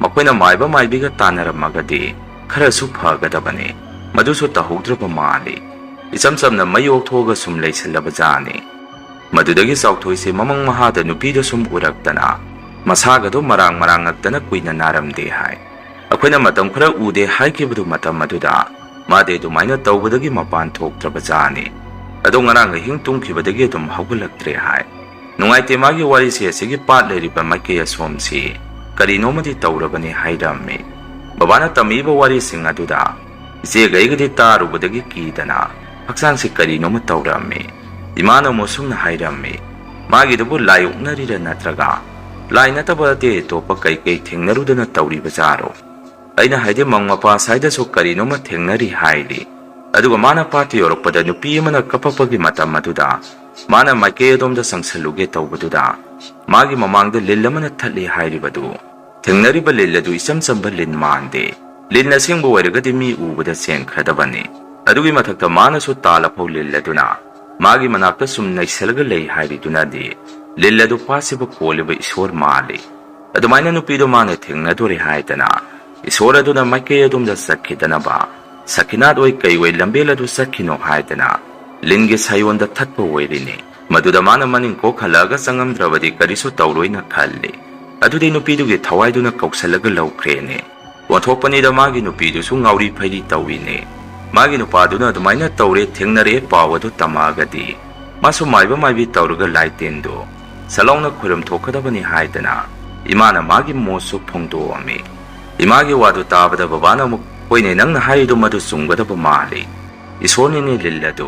ꯃꯈꯣꯏꯅ ꯃꯥꯏꯕ ꯃꯥꯏꯕꯤꯒ ꯇꯥꯟꯅꯔꯝꯃꯒꯗꯤ ꯈꯔꯁꯨ ꯐꯒꯗꯕꯅꯤ꯫ ꯃꯗꯨꯁꯨ ꯇꯧꯍꯧꯗ꯭ꯔꯕ ꯃꯥꯜꯂꯤ꯫ ꯏꯆꯝ ꯆꯝꯅ ꯃꯩ ꯑꯣꯛꯊꯣꯛꯑꯒ ꯁꯨꯝ ꯂꯩꯁꯜꯂꯕꯖꯥꯠꯅꯤ꯫ ꯃꯗꯨꯗꯒꯤ ꯆꯥꯎꯊꯣꯏꯁꯦ ꯃꯃꯪ ꯃꯍꯥꯗ ꯅꯨꯄꯤꯗ ꯁꯨꯝ ꯎꯔꯛꯇꯅ ꯃꯁꯥꯒꯗꯣ ꯃꯔꯥꯡ ꯃꯔꯥꯡꯉꯛꯇꯅ ꯀꯨꯏꯅ ꯅꯥꯔꯝꯗꯦ ꯍꯥꯏ꯫ ꯑꯩꯈꯣꯏꯅ ꯃꯇꯝ ꯈꯔ ꯎꯗꯦ ꯍꯥꯏꯈꯤꯕꯗꯨ ꯃꯇꯝ ꯑꯗꯨꯗ ꯃꯥꯗꯤ ꯑꯗꯨꯃꯥꯏꯅ ꯇꯧꯕꯗꯒꯤ ꯃꯄꯥꯟ ꯊꯣꯛꯇ꯭ꯔꯕꯖꯥꯠꯅꯤ꯫ ꯑꯗꯣ ꯉꯔꯥꯡ ꯑꯍꯤꯡ ꯇꯨꯝꯈꯤꯕꯗꯒꯤ ꯑꯗꯨꯝ ꯍꯧꯒꯠꯂꯛꯇ꯭ꯔꯦ ꯍꯥꯏ꯫ ꯅꯨꯡꯉꯥꯏꯇꯦ, ꯃꯥꯒꯤ ꯋꯥꯔꯤꯁꯦ ꯑꯁꯤꯒꯤ ꯄꯥꯠ ꯂꯩꯔꯤꯕ ꯃꯥꯏꯀꯩ ꯑꯁꯣꯝꯁꯤ ꯀꯔꯤꯅꯣꯃꯗꯤ ꯇꯧꯔꯕꯅꯤ ꯍꯥꯏꯔꯝꯃꯤ꯫ ꯕꯕꯥꯅ ꯇꯝꯃꯤꯕ ꯋꯥꯔꯤꯁꯤꯡ ꯑꯗꯨꯗ ꯏꯆꯦꯒꯩꯒꯗꯤ ꯇꯥꯔꯨꯕꯗꯒꯤ ꯀꯤꯗꯅ ꯍꯛꯆꯥꯡꯁꯤ ꯀꯔꯤꯅꯣꯃ ꯇꯧꯔꯝꯃꯤ꯫ ꯏꯃꯥꯅ ꯑꯃꯨꯛ ꯁꯨꯝꯅ ꯍꯥꯏꯔꯝꯃꯤ, "ꯃꯥꯒꯤꯗꯨꯕꯨ ꯂꯥꯏ ꯑꯣꯛꯅꯔꯤꯔ ꯅꯠꯇ꯭ꯔꯒ ꯂꯥꯏ ꯅꯠꯇꯕ ꯑꯇꯩ ꯑꯇꯣꯞꯄ ꯀꯩꯀꯩ ꯊꯦꯡꯅꯔꯨꯗꯅ ꯇꯧꯔꯤꯕꯖꯥꯔꯣ?" ꯑꯩꯅ ꯍꯥꯏꯗꯤ ꯃꯪ ꯃꯄꯥ ꯁ꯭ꯋꯥꯏꯗꯁꯨ ꯀꯔꯤꯅꯣꯃ ꯊꯦꯡꯅꯔꯤ ꯍꯥꯏꯔꯤ꯫ ꯑꯗꯨꯒ ꯃꯥꯅ ꯄꯥꯠꯇ ꯌꯧꯔꯛꯄꯗ ꯅꯨꯄꯤ ꯑꯃꯅ ꯀꯞꯄꯛꯄꯒꯤ ꯃꯇꯝ ꯑꯗꯨꯗ ꯃꯥꯅ ꯃꯥꯏꯀꯩ ꯑꯗꯣꯝꯗ ꯆꯪꯁꯜꯂꯨꯒꯦ ꯇꯧꯕꯗꯨꯗ ꯃꯥꯒꯤ ꯃꯃꯥꯡꯗ ꯂꯤꯟ ꯑꯃꯅ ꯊꯠꯂꯤ ꯍꯥꯏꯔꯤꯕꯗꯨ, ꯊꯦꯡꯅꯔꯤꯕ ꯂꯤꯟ ꯑꯗꯨ ꯏꯆꯝ ꯆꯝꯕ ꯂꯤꯟ ꯃꯥꯟꯗꯦ꯫ ꯂꯤꯟ ꯑꯁꯦꯡꯕ ꯑꯣꯏꯔꯒꯗꯤ ꯃꯤ ꯎꯕꯗ ꯆꯦꯟꯈ꯭ꯔꯗꯕꯅꯤ꯫ ꯑꯗꯨꯒꯤ ꯃꯊꯛꯇ ꯃꯥꯅꯁꯨ ꯇꯥꯜꯂꯐꯧ ꯂꯤꯜꯂꯗꯨꯅ ꯃꯥꯒꯤ ꯃꯅꯥꯛꯇ ꯁꯨꯝ ꯅꯩꯁꯜꯂꯒ ꯂꯩ ꯍꯥꯏꯔꯤꯗꯨꯅꯗꯤ ꯂꯤꯜ ꯑꯗꯨ ꯄꯥꯠꯁꯤꯕꯨ ꯀꯣꯜꯂꯤꯕ ꯏꯁꯣꯔ ꯃꯥꯜꯂꯤ꯫ ꯑꯗꯨꯃꯥꯏꯅ ꯅꯨꯄꯤꯗꯣ ꯃꯥꯅ ꯊꯦꯡꯅꯗꯣꯔꯦ ꯍꯥꯏꯗꯅ ꯏꯁꯣꯔ ꯑꯗꯨꯅ ꯃꯥꯏꯀꯩ ꯑꯗꯣꯝꯗ ꯆꯠꯈꯤꯗꯅꯕ ꯁꯈꯤꯅꯥꯠ ꯑꯣꯏ ꯀꯩ ꯑꯣꯏ ꯂꯝꯕꯦꯜ ꯑꯗꯨ ꯆꯠꯈꯤꯅꯣ ꯍꯥꯏꯗꯅ ꯂꯤꯟꯒꯤ ꯁꯥꯌꯣꯟꯗ ꯊꯠꯄ ꯑꯣꯏꯔꯤꯅꯤ꯫ ꯃꯗꯨꯗ ꯃꯥꯅ ꯃꯅꯤꯡ ꯀꯣꯛ ꯍꯜꯂꯛꯑꯒ ꯆꯪꯉꯝꯗ꯭ꯔꯕꯗꯤ ꯀꯔꯤꯁꯨ ꯇꯧꯔꯣꯏꯅ ꯈꯜꯂꯤ꯫ ꯑꯗꯨꯗꯤ ꯅꯨꯄꯤꯗꯨꯒꯤ ꯊꯋꯥꯏꯗꯨꯅ ꯀꯧꯁꯜꯂꯒ ꯂꯧꯈ꯭ꯔꯦꯅꯦ꯫ ꯑꯣꯟꯊꯣꯛꯄꯅꯤꯗ, ꯃꯥꯒꯤ ꯅꯨꯄꯤꯗꯨꯁꯨ ꯉꯥꯎꯔꯤ ꯐꯩꯔꯤ ꯇꯧꯏꯅꯦ꯫ ꯃꯥꯒꯤ ꯅꯨꯄꯥꯗꯨꯅ ꯑꯗꯨꯃꯥꯏꯅ ꯇꯧꯔꯦ, ꯊꯦꯡꯅꯔꯛꯑꯦ ꯄꯥꯎ ꯑꯗꯨ ꯇꯝꯃꯛꯑꯒꯗꯤ ꯃꯥꯁꯨ ꯃꯥꯏꯕ ꯃꯥꯏꯕꯤ ꯇꯧꯔꯒ ꯂꯥꯏꯇꯦꯟꯗꯨ ꯁꯂꯥꯎꯅ ꯈꯣꯏꯔꯝ ꯊꯣꯛꯀꯗꯕꯅꯤ ꯍꯥꯏꯗꯅ ꯏꯃꯥꯅ ꯃꯥꯒꯤ ꯃꯣꯠꯁꯨ ꯐꯣꯡꯗꯣꯛꯑꯝꯃꯤ꯫ ꯏꯃꯥꯒꯤ ꯋꯥꯗꯨ ꯇꯥꯕꯗ ꯕꯕꯥꯅ ꯑꯃꯨꯛ, "ꯍꯣꯏꯅꯦ, ꯅꯪꯅ ꯍꯥꯏꯔꯤꯗꯨ ꯃꯗꯨ ꯆꯨꯝꯒꯗꯕ ꯃꯥꯜꯂꯤ꯫ ꯏꯁꯣꯔꯅꯤꯅꯦ ꯂꯤꯜ ꯑꯗꯨ꯫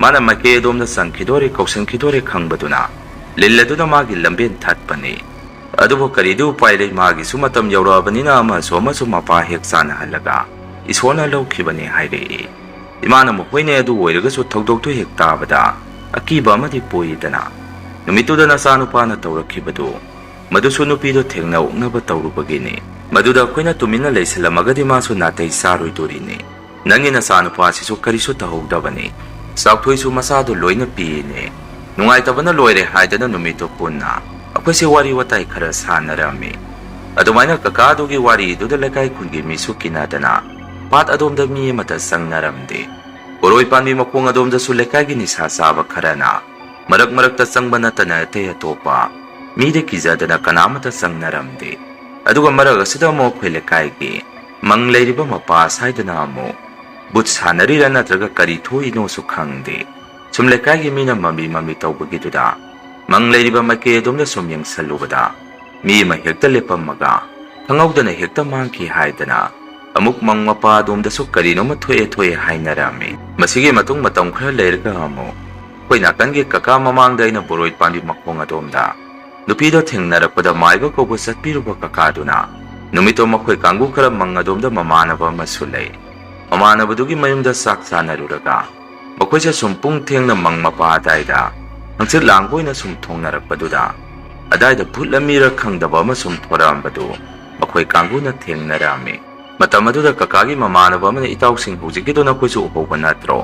ꯃꯥꯅ ꯃꯥꯏꯀꯩ ꯑꯗꯣꯝꯗ ꯆꯪꯈꯤꯗꯣꯔꯦ, ꯀꯧꯁꯟꯈꯤꯗꯣꯔꯦ ꯈꯪꯕꯗꯨꯅ ꯂꯤꯜ ꯑꯗꯨꯅ ꯃꯥꯒꯤ ꯂꯝꯕꯦꯟ ꯊꯠꯄꯅꯤ꯫ ꯑꯗꯨꯕꯨ ꯀꯔꯤꯗꯤ ꯎꯄꯥꯏ ꯂꯩ, ꯃꯥꯒꯤꯁꯨ ꯃꯇꯝ ꯌꯧꯔꯛꯑꯕꯅꯤꯅ ꯑꯃꯁꯨ ꯑꯃꯁꯨ ꯃꯄꯥ ꯍꯦꯛ ꯆꯥꯟꯅꯍꯜꯂꯒ ꯏꯁꯣꯔꯅ ꯂꯧꯈꯤꯕꯅꯤ" ꯍꯥꯏꯔꯛꯏ꯫ ꯏꯃꯥꯅ ꯃꯈꯣꯏꯅ ꯑꯗꯨ ꯑꯣꯏꯔꯒꯁꯨ ꯊꯧꯗꯣꯛꯇꯨ ꯍꯦꯛ ꯇꯥꯕꯗ ꯑꯀꯤꯕ ꯑꯃꯗꯤ ꯄꯣꯛꯏꯗꯅ꯫ ꯅꯨꯃꯤꯠꯇꯨꯗ ꯅꯆꯥꯅꯨꯄꯥꯅ ꯇꯧꯔꯛꯈꯤꯕꯗꯨ ꯃꯗꯨꯁꯨ ꯅꯨꯄꯤꯗꯣ ꯊꯦꯡꯅ ꯑꯣꯛꯅꯕ ꯇꯧꯔꯨꯕꯒꯤꯅꯤ꯫ ꯃꯗꯨꯗ ꯑꯩꯈꯣꯏꯅ ꯇꯨꯃꯤꯟꯅ ꯂꯩꯁꯜꯂꯝꯃꯒꯗꯤ ꯃꯥꯁꯨ ꯅꯥꯇꯩ ꯆꯥꯔꯣꯏꯗꯣꯔꯤꯅꯤ꯫ ꯅꯪꯒꯤ ꯅꯆꯥꯅꯨꯄꯥꯁꯤꯁꯨ ꯀꯔꯤꯁꯨ ꯇꯧꯍꯧꯗꯕꯅꯤ꯫ ꯆꯥꯎꯊꯣꯏꯁꯨ ꯃꯆꯥꯗꯨ ꯂꯣꯏꯅ ꯄꯤꯅꯦ꯫ ꯅꯨꯡꯉꯥꯏꯇꯕꯅ ꯂꯣꯏꯔꯦ ꯍꯥꯏꯗꯅ ꯅꯨꯃꯤꯠꯇꯨ ꯄꯨꯟꯅ ꯑꯩꯈꯣꯏꯁꯦ ꯋꯥꯔꯤ ꯋꯥꯇꯥꯏ ꯈꯔ ꯁꯥꯟꯅꯔꯝꯃꯤ꯫ ꯑꯗꯨꯃꯥꯏꯅ ꯀꯀꯥꯗꯨꯒꯤ ꯋꯥꯔꯤꯗꯨꯗ ꯂꯩꯀꯥꯏ ꯈꯨꯟꯒꯤ ꯃꯤꯁꯨ ꯀꯤꯅꯗꯅ ꯄꯥꯠ ꯑꯗꯣꯝꯗ ꯃꯤ ꯑꯃꯠꯇ ꯆꯪꯅꯔꯝꯗꯦ꯫ ꯕꯣꯔꯣꯏ ꯄꯥꯝꯕꯤ ꯃꯈꯣꯡ ꯑꯗꯣꯝꯗꯁꯨ ꯂꯩꯀꯥꯏꯒꯤ ꯅꯤꯁꯥ ꯆꯥꯕ ꯈꯔꯅ ꯃꯔꯛ ꯃꯔꯛꯇ ꯆꯪꯕ ꯅꯠꯇꯅ ꯑꯇꯩ ꯑꯇꯣꯞꯄ ꯃꯤꯗ ꯀꯤꯖꯗꯅ ꯀꯅꯥꯃꯠꯇ ꯆꯪꯅꯔꯝꯗꯦ꯫ ꯑꯗꯨꯒ ꯃꯔꯛ ꯑꯁꯤꯗ ꯑꯃꯨꯛ ꯑꯩꯈꯣꯏ ꯂꯩꯀꯥꯏꯒꯤ ꯃꯪ ꯂꯩꯔꯤꯕ ꯃꯄꯥ ꯁ꯭ꯋꯥꯏꯗꯅ ꯑꯃꯨꯛ ꯕꯨꯠ ꯁꯥꯟꯅꯔꯤꯔꯥ ꯅꯠꯇ꯭ꯔꯒ ꯀꯔꯤ ꯊꯣꯛꯏꯅꯣꯁꯨ ꯈꯪꯗꯦ꯫ ꯁꯨꯝ ꯂꯩꯀꯥꯏꯒꯤ ꯃꯤꯅ ꯃꯝꯂꯤ ꯃꯝꯂꯤ ꯇꯧꯕꯒꯤꯗꯨꯗ ꯃꯪ ꯂꯩꯔꯤꯕ ꯃꯥꯏꯀꯩ ꯑꯗꯣꯝꯗ ꯁꯨꯝ ꯌꯦꯡꯁꯜꯂꯨꯕꯗ ꯃꯤ ꯑꯃ ꯍꯦꯛꯇ ꯂꯦꯞꯄꯝꯃꯒ ꯈꯪꯍꯧꯗꯅ ꯍꯦꯛꯇ ꯃꯥꯡꯈꯤ ꯍꯥꯏꯗꯅ ꯑꯃꯨꯛ ꯃꯪ ꯃꯄꯥ ꯑꯗꯣꯝꯗꯁꯨ ꯀꯔꯤꯅꯣꯃ ꯊꯣꯛꯑꯦ ꯊꯣꯛꯑꯦ ꯍꯥꯏꯅꯔꯝꯃꯤ꯫ ꯃꯁꯤꯒꯤ ꯃꯇꯨꯡ ꯃꯇꯝ ꯈꯔ ꯂꯩꯔꯒ ꯑꯃꯨꯛ ꯑꯩꯈꯣꯏ ꯅꯥꯀꯟꯒꯤ ꯀꯀꯥ ꯃꯃꯥꯡꯗ ꯑꯩꯅ ꯕꯣꯔꯣꯏ ꯄꯥꯝꯕꯤ ꯃꯈꯣꯡ ꯑꯗꯣꯝꯗ ꯅꯨꯄꯤꯗꯣ ꯊꯦꯡꯅꯔꯛꯄꯗ ꯃꯥꯏꯕ ꯀꯧꯕ ꯆꯠꯄꯤꯔꯨꯕ ꯀꯀꯥꯗꯨꯅ ꯅꯨꯃꯤꯠꯇꯣ ꯃꯈꯣꯏ ꯀꯥꯡꯕꯨ ꯈꯔ ꯃꯪ ꯑꯗꯣꯝꯗ ꯃꯃꯥꯟꯅꯕ ꯑꯃꯁꯨ ꯂꯩ꯫ ꯃꯃꯥꯟꯅꯕꯗꯨꯒꯤ ꯃꯌꯨꯝꯗ ꯆꯥꯛ ꯆꯥꯅꯔꯨꯔꯒ ꯃꯈꯣꯏꯁꯦ ꯁꯨꯝ ꯄꯨꯡ ꯊꯦꯡꯅ ꯃꯪ ꯃꯄꯥ ꯑꯗꯥꯏꯗ ꯍꯪꯆꯤꯠ ꯂꯥꯡꯕ ꯑꯣꯏꯅ ꯁꯨꯝ ꯊꯣꯡꯅꯔꯛꯄꯗꯨꯗ ꯑꯗꯥꯏꯗ ꯚꯨꯠꯂ ꯃꯤꯔ ꯈꯪꯗꯕ ꯑꯃ ꯁꯨꯝ ꯊꯣꯔꯛꯑꯝꯕꯗꯨ ꯃꯈꯣꯏ ꯀꯥꯡꯕꯨꯅ ꯊꯦꯡꯅꯔꯛꯑꯝꯃꯤ꯫ ꯃꯇꯝ ꯑꯗꯨꯗ ꯀꯀꯥꯒꯤ ꯃꯃꯥꯟꯅꯕ ꯑꯃꯅ, "ꯏꯇꯥꯎꯁꯤꯡ, ꯍꯧꯖꯤꯛꯀꯤꯗꯣ ꯅꯈꯣꯏꯁꯨ ꯎꯍꯧꯕ ꯅꯠꯇ꯭ꯔꯣ?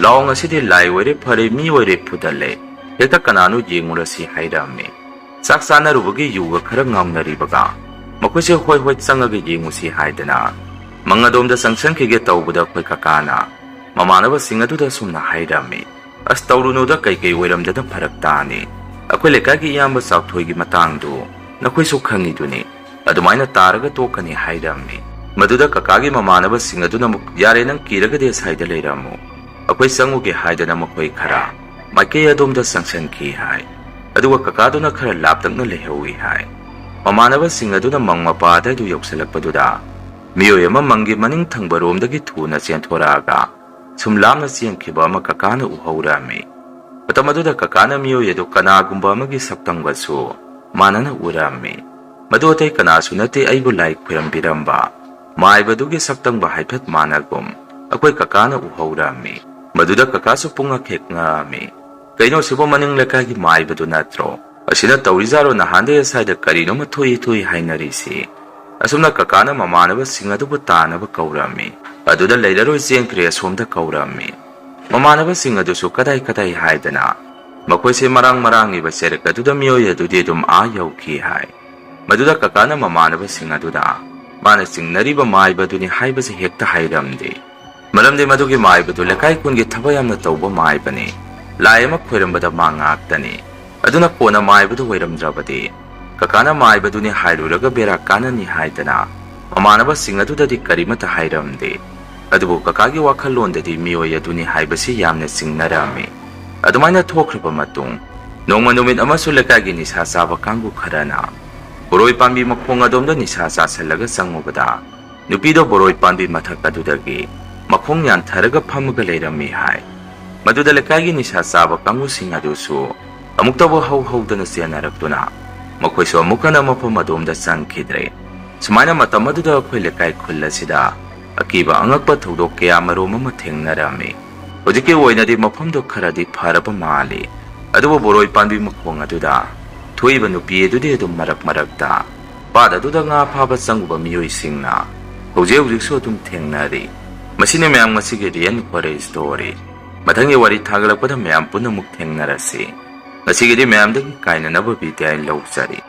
ꯂꯥꯛꯑꯣ, ꯉꯁꯤꯗꯤ ꯂꯥꯏ ꯑꯣꯏꯔꯦ ꯐꯔꯦ, ꯃꯤ ꯑꯣꯏꯔꯦ ꯐꯨꯗꯠꯂꯦ, ꯍꯦꯛꯇ ꯀꯅꯥꯅꯣ ꯌꯦꯡꯉꯨꯔꯁꯤ" ꯍꯥꯏꯔꯛꯑꯝꯃꯤ꯫ ꯆꯥꯛ ꯆꯥꯅꯔꯨꯕꯒꯤ ꯌꯨꯒ ꯈꯔ ꯉꯥꯎꯅꯔꯤꯕꯒ ꯃꯈꯣꯏꯁꯦ ꯍꯣꯏ ꯍꯣꯏ ꯆꯪꯉꯒ ꯌꯦꯡꯉꯨꯁꯤ ꯍꯥꯏꯗꯅ ꯃꯪ ꯑꯗꯣꯝꯗ ꯆꯪꯁꯟꯈꯤꯒꯦ ꯇꯧꯕꯗ ꯑꯩꯈꯣꯏ ꯀꯀꯥꯅ ꯃꯃꯥꯟꯅꯕꯁꯤꯡ ꯑꯗꯨꯗ ꯑꯁꯨꯝꯅ ꯍꯥꯏꯔꯝꯃꯤ, "ꯑꯁ, ꯇꯧꯔꯨꯅꯨꯗ, ꯀꯩꯀꯩ ꯑꯣꯏꯔꯝꯗꯅ ꯐꯔꯛ ꯇꯥꯅꯤ꯫ ꯑꯩꯈꯣꯏ ꯂꯩꯀꯥꯏꯒꯤ ꯏꯌꯥꯝꯕ ꯆꯥꯎꯊꯣꯏꯒꯤ ꯃꯇꯥꯡꯗꯨ ꯅꯈꯣꯏꯁꯨ ꯈꯪꯉꯤꯗꯨꯅꯤ, ꯑꯗꯨꯃꯥꯏꯅ ꯇꯥꯔꯒ ꯇꯣꯛꯀꯅꯤ" ꯍꯥꯏꯔꯝꯃꯤ꯫ ꯃꯗꯨꯗ ꯀꯀꯥꯒꯤ ꯃꯃꯥꯟꯅꯕꯁꯤꯡ ꯑꯗꯨꯅ ꯑꯃꯨꯛ, "ꯌꯥꯔꯦ, ꯅꯪ ꯀꯤꯔꯒꯗꯤ ꯑꯁꯥꯏꯗ ꯂꯩꯔꯝꯃꯨ, ꯑꯩꯈꯣꯏ ꯆꯪꯉꯨꯒꯦ" ꯍꯥꯏꯗꯅ ꯃꯈꯣꯏ ꯈꯔ ꯃꯥꯏꯀꯩ ꯑꯗꯣꯝꯗ ꯆꯪꯁꯤꯟꯈꯤ ꯍꯥꯏ꯫ ꯑꯗꯨꯒ ꯀꯀꯥꯗꯨꯅ ꯈꯔ ꯂꯥꯞꯇꯛꯅ ꯂꯩꯍꯧꯏ ꯍꯥꯏ꯫ ꯃꯃꯥꯟꯅꯕꯁꯤꯡ ꯑꯗꯨꯅ ꯃꯪ ꯃꯄꯥ ꯑꯗꯨꯋꯥꯏꯗꯨ ꯌꯧꯁꯤꯜꯂꯛꯄꯗꯨꯗ ꯃꯤꯑꯣꯏ ꯑꯃ ꯃꯪꯒꯤ ꯃꯅꯤꯡ ꯊꯪꯕ ꯔꯣꯝꯗꯒꯤ ꯊꯨꯅ ꯆꯦꯟꯊꯣꯔꯛꯑꯒ ꯁꯨꯝ ꯂꯥꯞꯅ ꯆꯦꯟꯈꯤꯕ ꯑꯃ ꯀꯀꯥꯅ ꯎꯍꯧꯔꯝꯃꯤ꯫ ꯃꯇꯝ ꯑꯗꯨꯗ ꯀꯀꯥꯅ ꯃꯤꯑꯣꯏ ꯑꯗꯨ ꯀꯅꯥꯒꯨꯝꯕ ꯑꯃꯒꯤ ꯁꯛꯇꯝꯒꯁꯨ ꯃꯥꯟꯅꯅ ꯎꯔꯝꯃꯤ꯫ ꯃꯗꯨ ꯑꯇꯩ ꯀꯅꯥꯁꯨ ꯅꯠꯇꯦ, ꯑꯩꯕꯨ ꯂꯥꯏ ꯈꯣꯏꯔꯝꯕꯤꯔꯝꯕ ꯃꯥꯏꯕꯗꯨꯒꯤ ꯁꯛꯇꯝꯒ ꯍꯥꯏꯐꯦꯠ ꯃꯥꯟꯅꯒꯨꯝ ꯑꯩꯈꯣꯏ ꯀꯀꯥꯅ ꯎꯍꯧꯔꯝꯃꯤ꯫ ꯃꯗꯨꯗ ꯀꯀꯥꯁꯨ ꯄꯨꯡꯉꯛ ꯍꯦꯛ ꯉꯛꯑꯝꯃꯤ꯫ "ꯀꯩꯅꯣ, ꯁꯤꯕꯨ ꯃꯅꯤꯡ ꯂꯩꯀꯥꯏꯒꯤ ꯃꯥꯏꯕꯗꯨ ꯅꯠꯇ꯭ꯔꯣ? ꯑꯁꯤꯅ ꯇꯧꯔꯤꯖꯥꯔꯣ ꯅꯍꯥꯟꯗꯩ ꯑꯁ꯭ꯋꯥꯏꯗ ꯀꯔꯤꯅꯣꯃ ꯊꯣꯛꯏ ꯊꯣꯛꯏ ꯍꯥꯏꯅꯔꯤꯁꯤ?" ꯑꯁꯨꯝꯅ ꯀꯀꯥꯅ ꯃꯃꯥꯟꯅꯕꯁꯤꯡ ꯑꯗꯨꯕꯨ ꯇꯥꯅꯕ ꯀꯧꯔꯝꯃꯤ꯫ ꯑꯗꯨꯗ ꯂꯩꯔꯔꯣꯏ, ꯆꯦꯟꯈ꯭ꯔꯦ, ꯑꯁꯣꯝꯗ ꯀꯧꯔꯝꯃꯤ꯫ ꯃꯃꯥꯟꯅꯕꯁꯤꯡ ꯑꯗꯨꯁꯨ ꯀꯗꯥꯏ ꯀꯗꯥꯏ ꯍꯥꯏꯗꯅ ꯃꯈꯣꯏꯁꯦ ꯃꯔꯥꯡ ꯃꯔꯥꯡꯉꯤꯕ ꯆꯦꯔꯛ ꯑꯗꯨꯗ ꯃꯤꯑꯣꯏ ꯑꯗꯨꯗꯤ ꯑꯗꯨꯝ ꯑꯥ ꯌꯧꯈꯤ ꯍꯥꯏ꯫ ꯃꯗꯨꯗ ꯀꯀꯥꯅ ꯃꯃꯥꯟꯅꯕꯁꯤꯡ ꯑꯗꯨꯗ ꯃꯥꯅ ꯆꯤꯡꯅꯔꯤꯕ ꯃꯥꯏꯕꯗꯨꯅꯤ ꯍꯥꯏꯕꯁꯤ ꯍꯦꯛꯇ ꯍꯥꯏꯔꯝꯗꯦ꯫ ꯃꯔꯝꯗꯤ ꯃꯗꯨꯒꯤ ꯃꯥꯏꯕꯗꯨ ꯂꯩꯀꯥꯏ ꯈꯨꯟꯒꯤ ꯊꯕꯛ ꯌꯥꯝꯅ ꯇꯧꯕ ꯃꯥꯏꯕꯅꯤ꯫ ꯂꯥꯏ ꯑꯃ ꯈꯣꯏꯔꯝꯕꯗ ꯃꯥ ꯉꯥꯛꯇꯅꯤ꯫ ꯑꯗꯨꯅ ꯀꯣꯟꯅ ꯃꯥꯏꯕꯗꯨ ꯑꯣꯏꯔꯝꯗ꯭ꯔꯕꯗꯤ ꯀꯀꯥꯅ ꯃꯥꯏꯕꯗꯨꯅꯤ ꯍꯥꯏꯔꯨꯔꯒ ꯕꯦꯔꯥ ꯀꯥꯅꯅꯤ ꯍꯥꯏꯗꯅ ꯃꯃꯥꯟꯅꯕꯁꯤꯡ ꯑꯗꯨꯗꯗꯤ ꯀꯔꯤꯃꯠꯇ ꯍꯥꯏꯔꯝꯗꯦ꯫ ꯑꯗꯨꯕꯨ ꯀꯀꯥꯒꯤ ꯋꯥꯈꯜꯂꯣꯟꯗꯗꯤ ꯃꯤꯑꯣꯏ ꯑꯗꯨꯅꯤ ꯍꯥꯏꯕꯁꯤ ꯌꯥꯝꯅ ꯆꯤꯡꯅꯔꯝꯃꯤ꯫ ꯑꯗꯨꯃꯥꯏꯅ ꯊꯣꯛꯈ꯭ꯔꯕ ꯃꯇꯨꯡ, ꯅꯣꯡꯃ ꯅꯨꯃꯤꯠ ꯑꯃꯁꯨ ꯂꯩꯀꯥꯏꯒꯤ ꯅꯤꯁꯥ ꯆꯥꯕ ꯀꯥꯡꯕꯨ ꯈꯔꯅ ꯕꯣꯔꯣꯏ ꯄꯥꯝꯕꯤ ꯃꯈꯣꯡ ꯑꯗꯣꯝꯗ ꯅꯤꯁꯥ ꯆꯥꯁꯤꯜꯂꯒ ꯆꯪꯉꯨꯕꯗ, ꯅꯨꯄꯤꯗꯣ ꯕꯣꯔꯣꯏ ꯄꯥꯝꯕꯤ ꯃꯊꯛ ꯑꯗꯨꯗꯒꯤ ꯃꯈꯣꯡ ꯌꯥꯟꯊꯔꯒ ꯐꯝꯃꯒ ꯂꯩꯔꯝꯃꯤ ꯍꯥꯏ꯫ ꯃꯗꯨꯗ ꯂꯩꯀꯥꯏꯒꯤ ꯅꯤꯁꯥ ꯆꯥꯕ ꯀꯥꯡꯕꯨꯁꯤꯡ ꯑꯗꯨꯁꯨ ꯑꯃꯨꯛꯇꯕꯨ ꯍꯧ ꯍꯧꯗꯅ ꯆꯦꯟꯅꯔꯛꯇꯨꯅ ꯃꯈꯣꯏꯁꯨ ꯑꯃꯨꯛ ꯍꯟꯅ ꯃꯐꯝ ꯑꯗꯣꯝꯗ ꯆꯪꯈꯤꯗ꯭ꯔꯦ꯫ ꯁꯨꯃꯥꯏꯅ ꯃꯇꯝ ꯑꯗꯨꯗ ꯑꯩꯈꯣꯏ ꯂꯩꯀꯥꯏ ꯈꯨꯜ ꯑꯁꯤꯗ ꯑꯀꯤꯕ ꯑꯉꯛꯄ ꯊꯧꯗꯣꯛ ꯀꯌꯥ ꯃꯔꯨꯝ ꯑꯃ ꯊꯦꯡꯅꯔꯝꯃꯤ꯫ ꯍꯧꯖꯤꯛꯀꯤ ꯑꯣꯏꯅꯗꯤ ꯃꯐꯝꯗꯨ ꯈꯔꯗꯤ ꯐꯔꯕ ꯃꯥꯜꯂꯤ꯫ ꯑꯗꯨꯕꯨ ꯕꯣꯔꯣꯏ ꯄꯥꯝꯕꯤ ꯃꯈꯣꯡ ꯑꯗꯨꯗ ꯊꯣꯛꯏꯕ ꯅꯨꯄꯤ ꯑꯗꯨꯗꯤ ꯑꯗꯨꯝ ꯃꯔꯛ ꯃꯔꯛꯇ ꯄꯥꯠ ꯑꯗꯨꯗ ꯉꯥ ꯐꯥꯕ ꯆꯪꯉꯨꯕ ꯃꯤꯑꯣꯏꯁꯤꯡꯅ ꯍꯧꯖꯤꯛ ꯍꯧꯖꯤꯛꯁꯨ ꯑꯗꯨꯝ ꯊꯦꯡꯅꯔꯤ꯫ ꯃꯁꯤꯅꯤ ꯃꯌꯥꯝ ꯉꯁꯤꯒꯤ Real Horror Story꯫ ꯃꯊꯪꯒꯤ ꯋꯥꯔꯤ ꯊꯥꯒꯠꯂꯛꯄꯗ ꯃꯌꯥꯝ ꯄꯨꯟꯅ ꯑꯃꯨꯛ ꯊꯦꯡꯅꯔꯁꯤ꯫ ꯉꯁꯤꯒꯤꯗꯤ ꯃꯌꯥꯝꯗꯒꯤ ꯀꯥꯏꯅꯅꯕ ꯕꯤꯗꯥꯏ ꯂꯧꯖꯔꯤ꯫